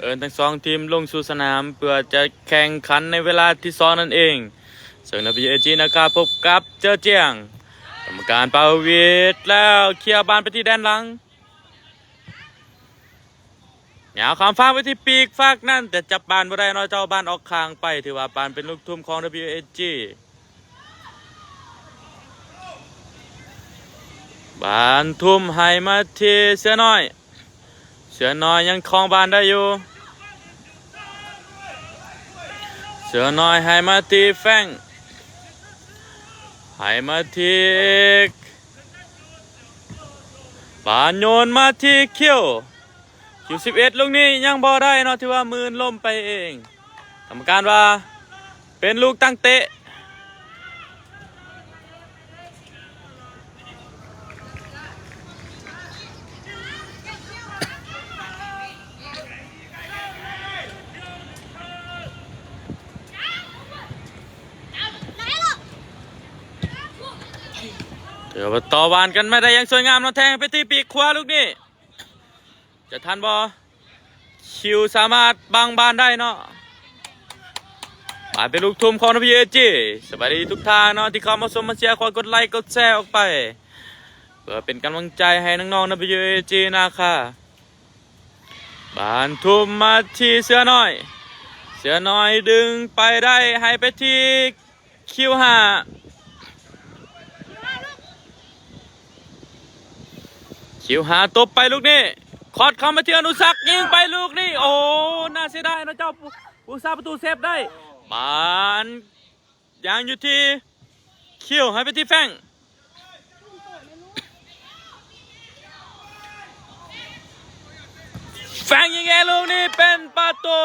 ເອີ້ນທັງສອງທີມລົງສູ່ສະໜາມເພື່ອຈະແຂ່ງຂັນໃນເວລາທີສອງນັ້ນເອງ. ເຊິ່ງ ນະ ພີ ເອ ຈີ ນາຄາ ພົບກັບເຈີ້ອຈຽງ. ກຳມະການເປົ່າຫວີດແລ້ວເຄຍບານໄປທີ່ແດນຫຼັງ. ຍາວຂ້າມຟາກໄປທີ່ປີກຟາກນັ້ນ ແຕ່ຈັບບານບໍ່ໄດ້ເນາະ ເຈົ້າບານອອກຂ້າງໄປ. ຖືວ່າບານເປັນລູກທຸ່ມຂອງ ນະ ພີ ເອ ຈີ. ບານທຸ່ມໃຫ້ມາທີ່ເສືອນ້ອຍ. ເສືອນ້ອຍຍັງຄອງບານໄດ້ຢູ່. ເສືອນ້ອຍໃຫ້ມາທີ່ແຟງ. ໃຫ້ມາທີ່ ບານໂຍນມາທີ່ຄິວ. ຄິວສິບເອັດ ລູກນີ້ຍັງບໍ່ໄດ້ເນາະ ຖືວ່າມື່ນລົ້ມໄປເອງ. ກຳມະການວ່າເປັນລູກຕັ້ງເຕະ. ຖືວ່າຕໍ່ຫວ່ານກັນມາໄດ້ຢ່າງສວຍງາມເນາະ ແທງໄປທີ່ປີກຂວາລູກນີ້. ຈະທັນບໍ່? ຄິວສາມາດບັງບານໄດ້ເນາະ. ບານເປັນລູກທຸ່ມຂອງ ນະ ພີ ເອ ຈີ. ສະບາຍດີທຸກທ່ານເນາະ ທີ່ເຂົ້າມາຊົມມາເຊຍ ຂໍກົດໄລກົດແຊອອກໄປ ເພື່ອເປັນກຳລັງໃຈໃຫ້ນ້ອງໆ ນະ ພີ ເອ ຈີ ນາຄາ. ບານທຸ່ມມາທີ່ເສືອນ້ອຍ. ເສືອນ້ອຍດຶງໄປໄດ້ ໃຫ້ໄປທີ່ ຄິວຫ້າ. ຄິວຫ້າຕົບໄປລູກນີ້ ຄອດເຂົ້າມາທີ່ອະນຸສັກ ຍິງໄປລູກນີ້. ໂອ້ ໜ້າເສຍດາຍເນາະ ເຈົ້າ ຜູ້ສາປະຕູເຊບໄດ້. ບານຍັງຢູ່ທີ່ຄິວ ໃຫ້ໄປທີ່ແຟງ. ແຟງຍິງເອງລູກນີ້ເປັນປະຕູ.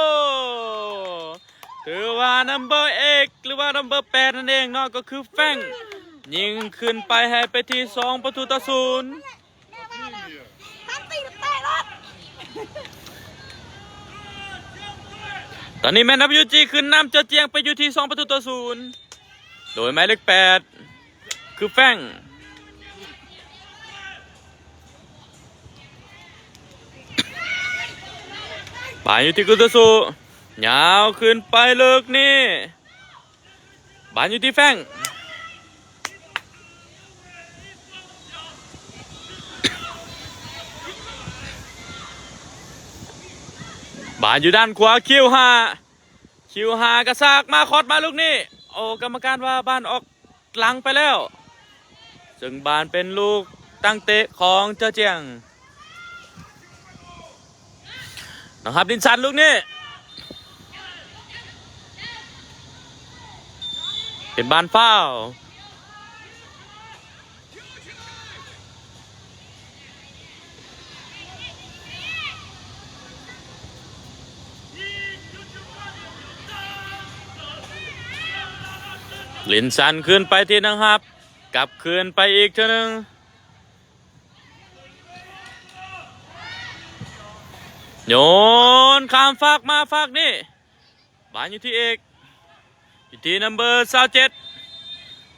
ຖືວ່ານຳເບີເອກ ຫຼືວ່ານຳເບີແປດນັ້ນເອງເນາະ ກໍຄືແຟງ ຍິງຂຶ້ນໄປໃຫ້ໄປທີ່ສອງປະຕູຕໍ່ສູນ. ຕອນນີ້ແມ່ນ ນະ ພີ ເອ ຈີ ຂຶ້ນນຳເຈີ້ອຈຽງໄປຢູ່ທີ່ສອງປະຕູຕໍ່ສູນ ໂດຍໝາຍເລກແປດ ຄືແຟງ. ບານຢູ່ທີ່ກຸໂຕສຸ ຍາວຂຶ້ນໄປເລິກນີ້ ບານຢູ່ທີ່ແຟງ ບານຢູ່ດ້ານຂວາ ຄິວຫ້າ ຄິວຫ້າກະຊາກມາ ຄອດມາລູກນີ້ ໂອ້ ກຳມະການວ່າບານອອກ ຫຼັງໄປແລ້ວ ເຊິ່ງບານເປັນລູກຕັ້ງເຕະຂອງເຈີ້ອຈຽງ. ນາງຮັບ ລິນສັນ ລູກນີ້ ເປັນບານຟາວ. ລິນສັນ ຄືນໄປທີ່ນາງຮັບ ກັບຄືນໄປອີກເທື່ອໜຶ່ງ ໂຍນຂ້າມຟາກມາຟາກນີ້ ບານຢູ່ທີ່ເອກ ຢູ່ທີ່ນຳເບີຊາວເຈັດ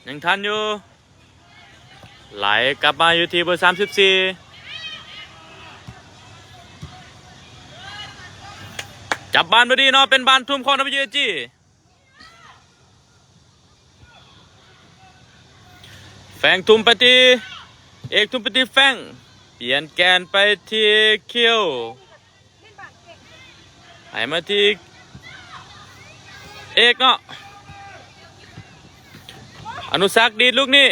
ຍັງທັນຢູ່ ໄຫຼກັບມາຢູ່ທີ່ເບີສາມສິບສີ່ ຈັບບານບໍ່ດີເນາະ ເປັນບານທຸ່ມຂອງ ນະ ພີ ເອ ຈີ. ແຟງທຸ່ມໄປທີ່ເອກ ທຸ່ມໄປທີ່ແຟງ ປ່ຽນແກນໄປທີ່ຄິວ ໃຫ້ມາທີ່ເອກເນາະ ອະນຸສັກ ດີດລູກນີ້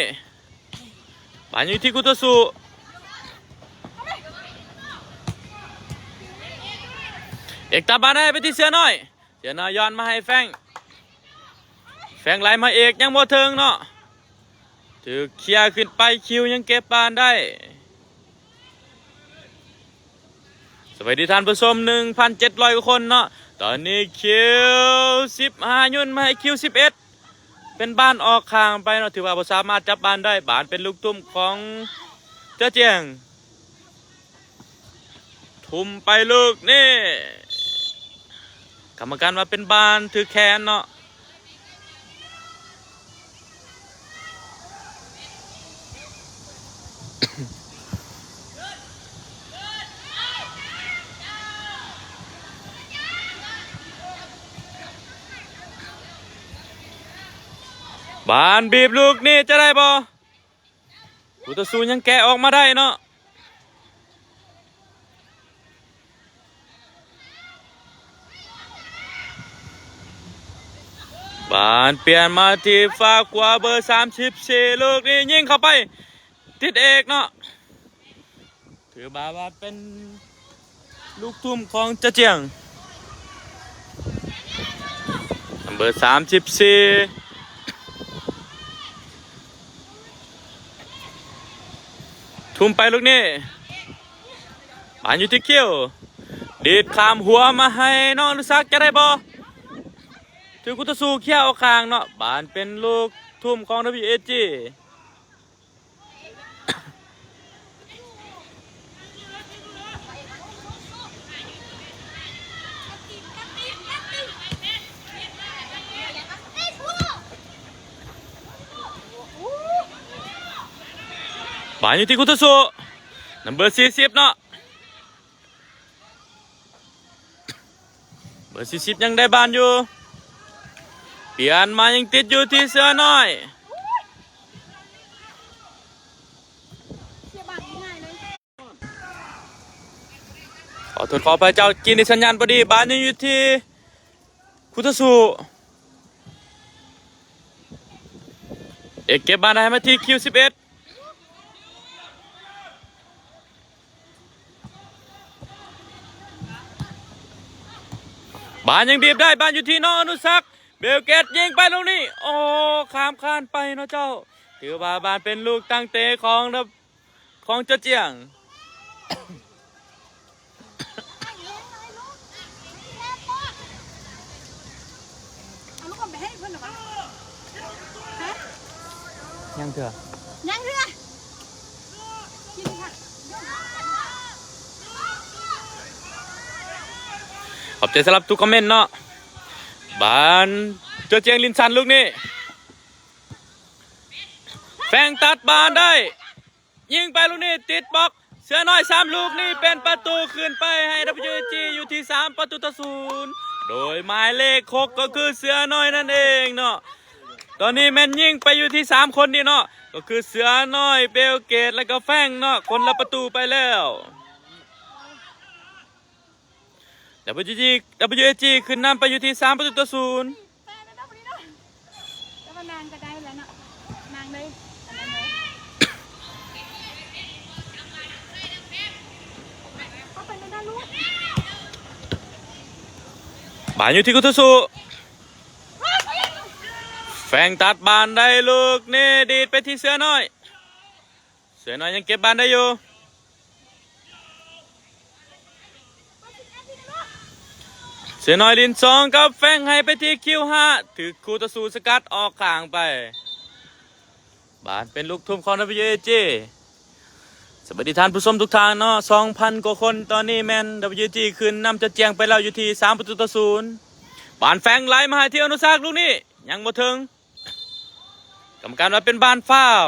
ບານຢູ່ທີ່ກຸໂຕສຸ ເອກຕາມບານໃຫ້ໄປທີ່ເສືອນ້ອຍ ເສືອນ້ອຍຍ້ອນມາໃຫ້ແຟງ ແຟງໄຫຼມາເອກ ຍັງບໍ່ເຖິງເນາະ ຖືກເຄຍຂຶ້ນໄປ ຄິວຍັງເກັບບານໄດ້. ສະບາຍດີທ່ານຜູ້ຊົມ ໜຶ່ງພັນເຈັດຮ້ອຍກວ່າຄົນເນາະ ຕອນນີ້ຄິວສິບຫ້າໂຍນມາໃຫ້ຄິວສິບເອັດ ເປັນບານອອກຂ້າງໄປເນາະ ຖືວ່າບໍ່ສາມາດຈັບບານໄດ້ ບານເປັນລູກທຸ່ມຂອງເຈີ້ອຈຽງ. ທຸ່ມໄປລູກນີ້ ກຳມະການວ່າເປັນບານຖືກແຂນເນາະ. ເ ບານບີບລູກນີ້ຈະໄດ້ບໍ່? ຜູ້ຕໍ່ສູ້ຍັງແກະອອກມາໄດ້ເນາະ. ບານປ່ຽນມາທີ່ຟາກຂວາ ເບີສາມສິບສີ່ ລູກນີ້ຍິງເຂົ້າໄປ ຕິດເອກເນາະ. ຖືວ່າ ວ່າເປັນລູກທຸ່ມຂອງຈະຈຽງ ເບີສາມສິບສີ່ ທຸ່ມໄປລູກນີ້ ບານຢູ່ທີ່ຄິວ ດີດຂ້າມຫົວມາໃຫ້ນ້ອງອະນຸສັກ ຈະໄດ້ບໍ່? ຖືກຄູ່ຕໍ່ສູ້ເຄຍອອກຂ້າງເນາະ. ບານເປັນລູກທຸ່ມຂອງ WAG. ບານຢູ່ທີ່ຄູ່ຕໍ່ສູ້ ນຳເບີສີ່ສິບເນາະ. ເບີສີ່ສິບຍັງໄດ້ບານຢູ່ ປ່ຽນມາຍັງຕິດຢູ່ທີ່ເສືອນ້ອຍ. ຂໍໂທດຂໍອະໄພເຈົ້າ ຈີນໃນສັນຍານບໍ່ດີ ບານຍັງຢູ່ທີ່ຄູ່ຕໍ່ສູ້ ເອກເກັບບານໄດ້ໃຫ້ມາທີ່ຄິວສິບເອັດ ບານຍັງບີບໄດ້ ບານຢູ່ທີ່ນ້ອງອະນຸສັກ ເບວເກດຍິງໄປລູກນີ້ ໂອ້ ຂ້າມຄານໄປເນາະເຈົ້າ. ຖືວ່າບານເປັນລູກຕັ້ງເຕະຂອງ ຂອງຈະຈຽງ. ຍັງເທື່ອ ຍັງເທື່ອ ຂອບໃຈສຳລັບທຸກຄອມເມັນເນາະ. ບານ ເຈີຈຽງ ລິນຊັນ ລູກນີ້ ແຟງຕັດບານໄດ້ ຍິງໄປລູກນີ້ຕິດບລັອກ ເສືອນ້ອຍສາມ ລູກນີ້ເປັນປະຕູຂຶ້ນໄປໃຫ້ WAG ຢູ່ທີ່ສາມປະຕູຕໍ່ສູນ ໂດຍໝາຍເລກຫົກ ກໍຄືເສືອນ້ອຍນັ້ນເອງເນາະ. ຕອນນີ້ແມ່ນຍິງໄປຢູ່ທີ່ສາມຄົນນີ້ເນາະ ກໍຄືເສືອນ້ອຍ ເບວເກດ ແລະກໍແຟງເນາະ ຄົນລະປະຕູໄປແລ້ວ. WG WAG ຂຶ້ນນຳໄປຢູ່ທີ່ສາມປະຕູຕໍ່ສູນ. ແຕ່ວ່ານາງກໍໄດ້ແລ້ວເນາະ ນາງໄດ້ອັນນັ້ນເລີຍ. ບານຢູ່ທີ່ຄູ່ຕໍ່ສູ້ ແຟງຕັດບານໄດ້ລູກນີ້ ດີດໄປທີ່ເສືອນ້ອຍ. ເສືອນ້ອຍຍັງເກັບບານໄດ້ຢູ່. ເສືອນ້ອຍຫຼິ້ນສອງກັບແຟງໃຫ້ໄປທີ່ຄິວຫ້າ ຖືກຄູ່ຕໍ່ສູ້ສະກັດອອກຂ້າງໄປ. ບານເປັນລູກທຸ່ມຂອງ WAG. ສະບາຍດີທ່ານຜູ້ຊົມທຸກທ່ານເນາະ ສອງພັນກວ່າຄົນ. ຕອນນີ້ແມ່ນ WAG ຂຶ້ນນຳຈະຈຽງໄປແລ້ວຢູ່ທີ່ສາມປະຕູຕໍ່ສູນ. ບານແຟງໄຫຼມາໃຫ້ທີ່ອະນຸສັກ ລູກນີ້ຍັງບໍ່ເຖິງ. ກຳມະການວ່າເປັນບານຟາວ.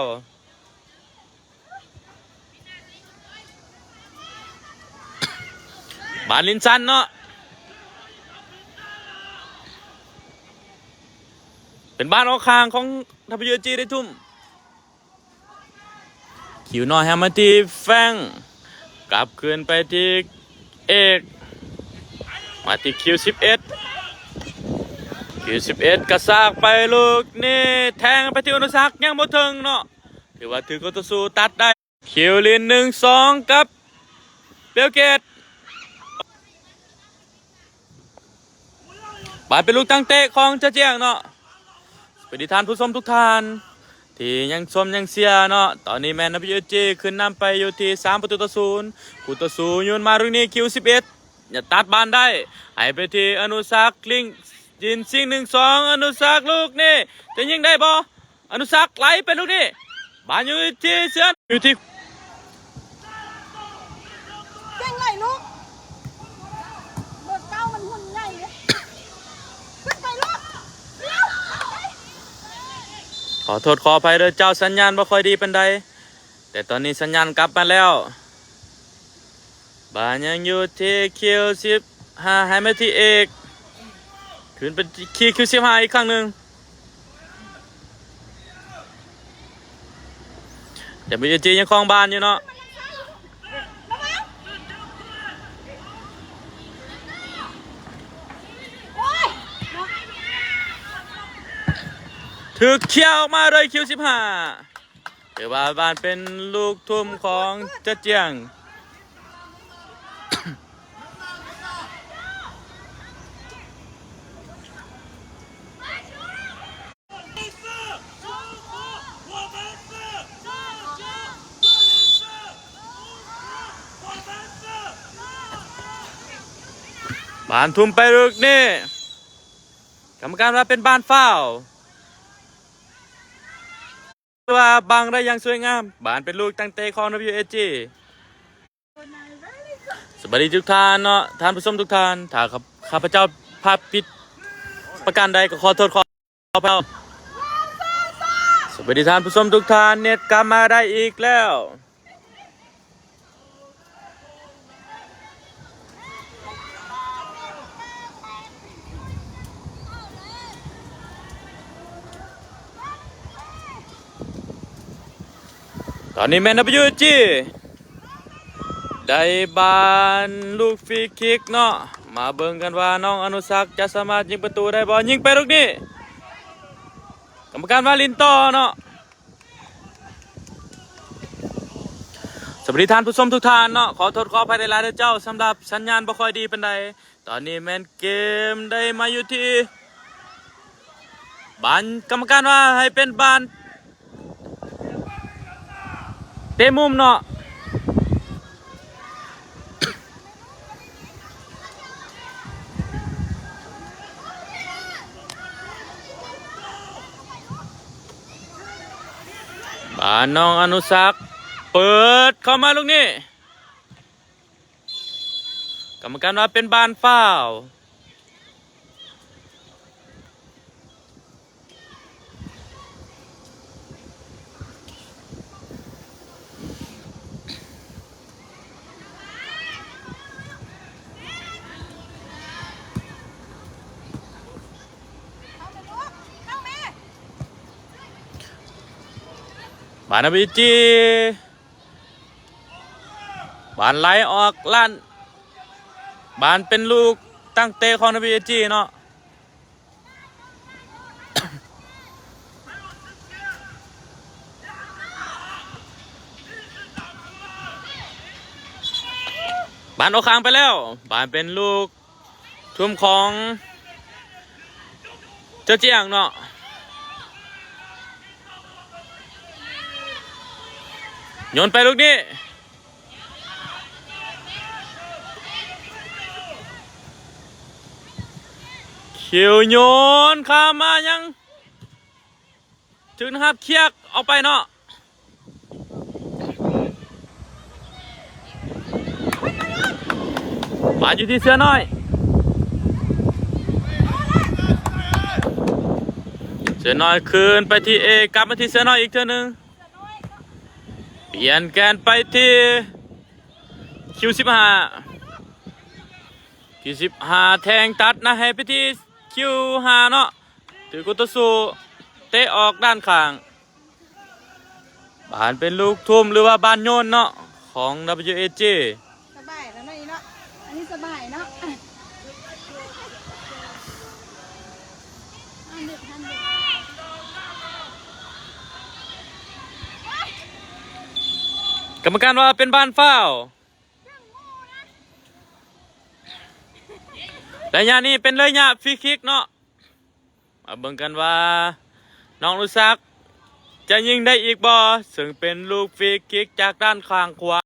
ບານລິນຊັນເນາະ ເປັນບານອອກຂ້າງຂອງ WAG ໄດ້ທຸ່ມ. ຄິວນ້ອຍໃຫ້ມາທີ່ແຟງ ກັບຄືນໄປທີ່ເອກ ມາທີ່ຄິວສິບເອັດ ຄິວສິບເອັດກະຊາກໄປລູກນີ້ ແທງໄປທີ່ອະນຸສັກ ຍັງບໍ່ເຖິງເນາະ. ຖືວ່າຖືກຄູ່ຕໍ່ສູ້ຕັດໄດ້. ຄິວລິນ ໜຶ່ງສອງ ກັບເບວເກດ. ບານເປັນລູກຕັ້ງເຕະຂອງຈະຈຽງເນາະ. ສະບາຍດີທ່ານຜູ້ຊົມທຸກທ່ານ ທີ່ຍັງຊົມຍັງເຊຍເນາະ. ຕອນນີ້ແມ່ນ WAG ຂຶ້ນນຳໄປຢູ່ທີ່ສາມປະຕູຕໍ່ສູນ. ຄູ່ຕໍ່ສູ້ໂຍນມາລູກນີ້ ຄິວສິບເອັດ ຍັງຕັດບານໄດ້ ໃຫ້ໄປທີ່ອະນຸສັກ ລິງ ຍິງຊິງ ໜຶ່ງສອງ ອະນຸສັກ ລູກນີ້ຈະຍິງໄດ້ບໍ່? ອະນຸສັກໄຫຼໄປລູກນີ້ ບານຢູ່ທີ່ເຊືອນ ຢູ່ທີ່ ເກັ່ງໄຫຼລູກ ເບີເກົ້າມັນຫຸ່ນໃຫຍ່ເດ້ ຂຶ້ນໄປລູກ ຂອໂທດຂໍອະໄພເດີເຈົ້າ ສັນຍານບໍ່ຄ່ອຍດີປານໃດ ແຕ່ຕອນນີ້ສັນຍານກັບມາແລ້ວ. ບານຍັງຢູ່ທີ່ຄິວສິບຫ້າ ໃຫ້ມາທີ່ເອກ ຄືນໄປທີ່ຄິວສິບຫ້າອີກຄັ້ງໜຶ່ງ. ແຕ່ WAG ຍັງຄອງບານຢູ່ເນາະ. ຖືກເຄຍອອກມາໂດຍ ຄິວສິບຫ້າ ຖືວ່າບານເປັນລູກທຸ່ມຂອງຈະຈຽງ. ບານທຸ່ມໄປລູກນີ້ ກຳມະການວ່າເປັນບານຟາວ ວ່າບັງໄດ້ຢ່າງສວຍງາມ. ບານເປັນລູກຕັ້ງເຕະຂອງ WAG. ສະບາຍດີທຸກທ່ານເນາະ ທ່ານຜູ້ຊົມທຸກທ່ານ ຖ້າຂ້າພະເຈົ້າພາດຜິດປະການໃດກໍຂໍໂທດຂໍອະໄພ. ສະບາຍດີທ່ານຜູ້ຊົມທຸກທ່ານ ເນັດກັບມາໄດ້ອີກແລ້ວ. ຕອນນີ້ແມ່ນ WAG ໄດ້ບານລູກຟຣີຄິກເນາະ. ມາເບິ່ງກັນວ່ານ້ອງອະນຸສັກຈະສາມາດຍິງປະຕູໄດ້ບໍ່? ຍິງໄປລູກນີ້ ກຳມະການວ່າຫຼິ້ນຕໍ່ເນາະ. ສະບາຍດີທ່ານຜູ້ຊົມທຸກທ່ານເນາະ ຂໍໂທດຂໍອະໄພຫຼາຍໆເດີເຈົ້າ ສຳລັບສັນຍານບໍ່ຄ່ອຍດີປານໃດ. ຕອນນີ້ແມ່ນເກມໄດ້ມາຢູ່ທີ່ບານ ກຳມະການວ່າໃຫ້ເປັນບານເຕະມຸມເນາະ. ບານນ້ອງອະນຸສັກ ເປີດເຂົ້າມາລູກນີ້ ກຳມະການວ່າເປັນບານຟາວ. ບານ WAG ບານໄຫຼອອກລ້ານ ບານເປັນລູກຕັ້ງເຕະຂອງ WAG ເນາະ. ບານອອກຂ້າງໄປແລ້ວ ບານເປັນລູກ ທຸ່ມຂອງເຈົ້າຈຽງເນາະ ໂຍນໄປລູກນີ້ ຄິວໂຍນຂ້າມມາຍັງ ຖືກນະຮັບຄຽກອອກໄປເນາະ. ບານຢູ່ທີ່ເສືອນ້ອຍ ເສືອນ້ອຍຄືນໄປທີ່ເອ ກັບມາທີ່ເສືອນ້ອຍອີກເທື່ອໜຶ່ງ ປ່ຽນແກນໄປທີ່ຄິວສິບຫ້າ ຄິວສິບຫ້າແທງຕັດນະ ໃຫ້ໄປທີ່ຄິວຫ້າເນາະ. ຖືກຄູ່ຕໍ່ສູ້ເຕະອອກດ້ານຂ້າງ ບານເປັນລູກທຸ່ມ ຫຼືວ່າບານໂຍນເນາະ ຂອງ WAG. ສະບາຍແລ້ວເນາະ ອີເນາະ ອັນນີ້ສະບາຍເນາະ. ກຳມະການວ່າເປັນບານຟາວ ໄລຍະນີ້ເປັນໄລຍະຟຣີຄິກເນາະ. ມາເບິ່ງກັນວ່ານ້ອງອະນຸສັກຈະຍິງໄດ້ອີກບໍ່ ເຊິ່ງເປັນລູກຟຣີຄິກຈາກດ້ານຂ້າງຂວາ.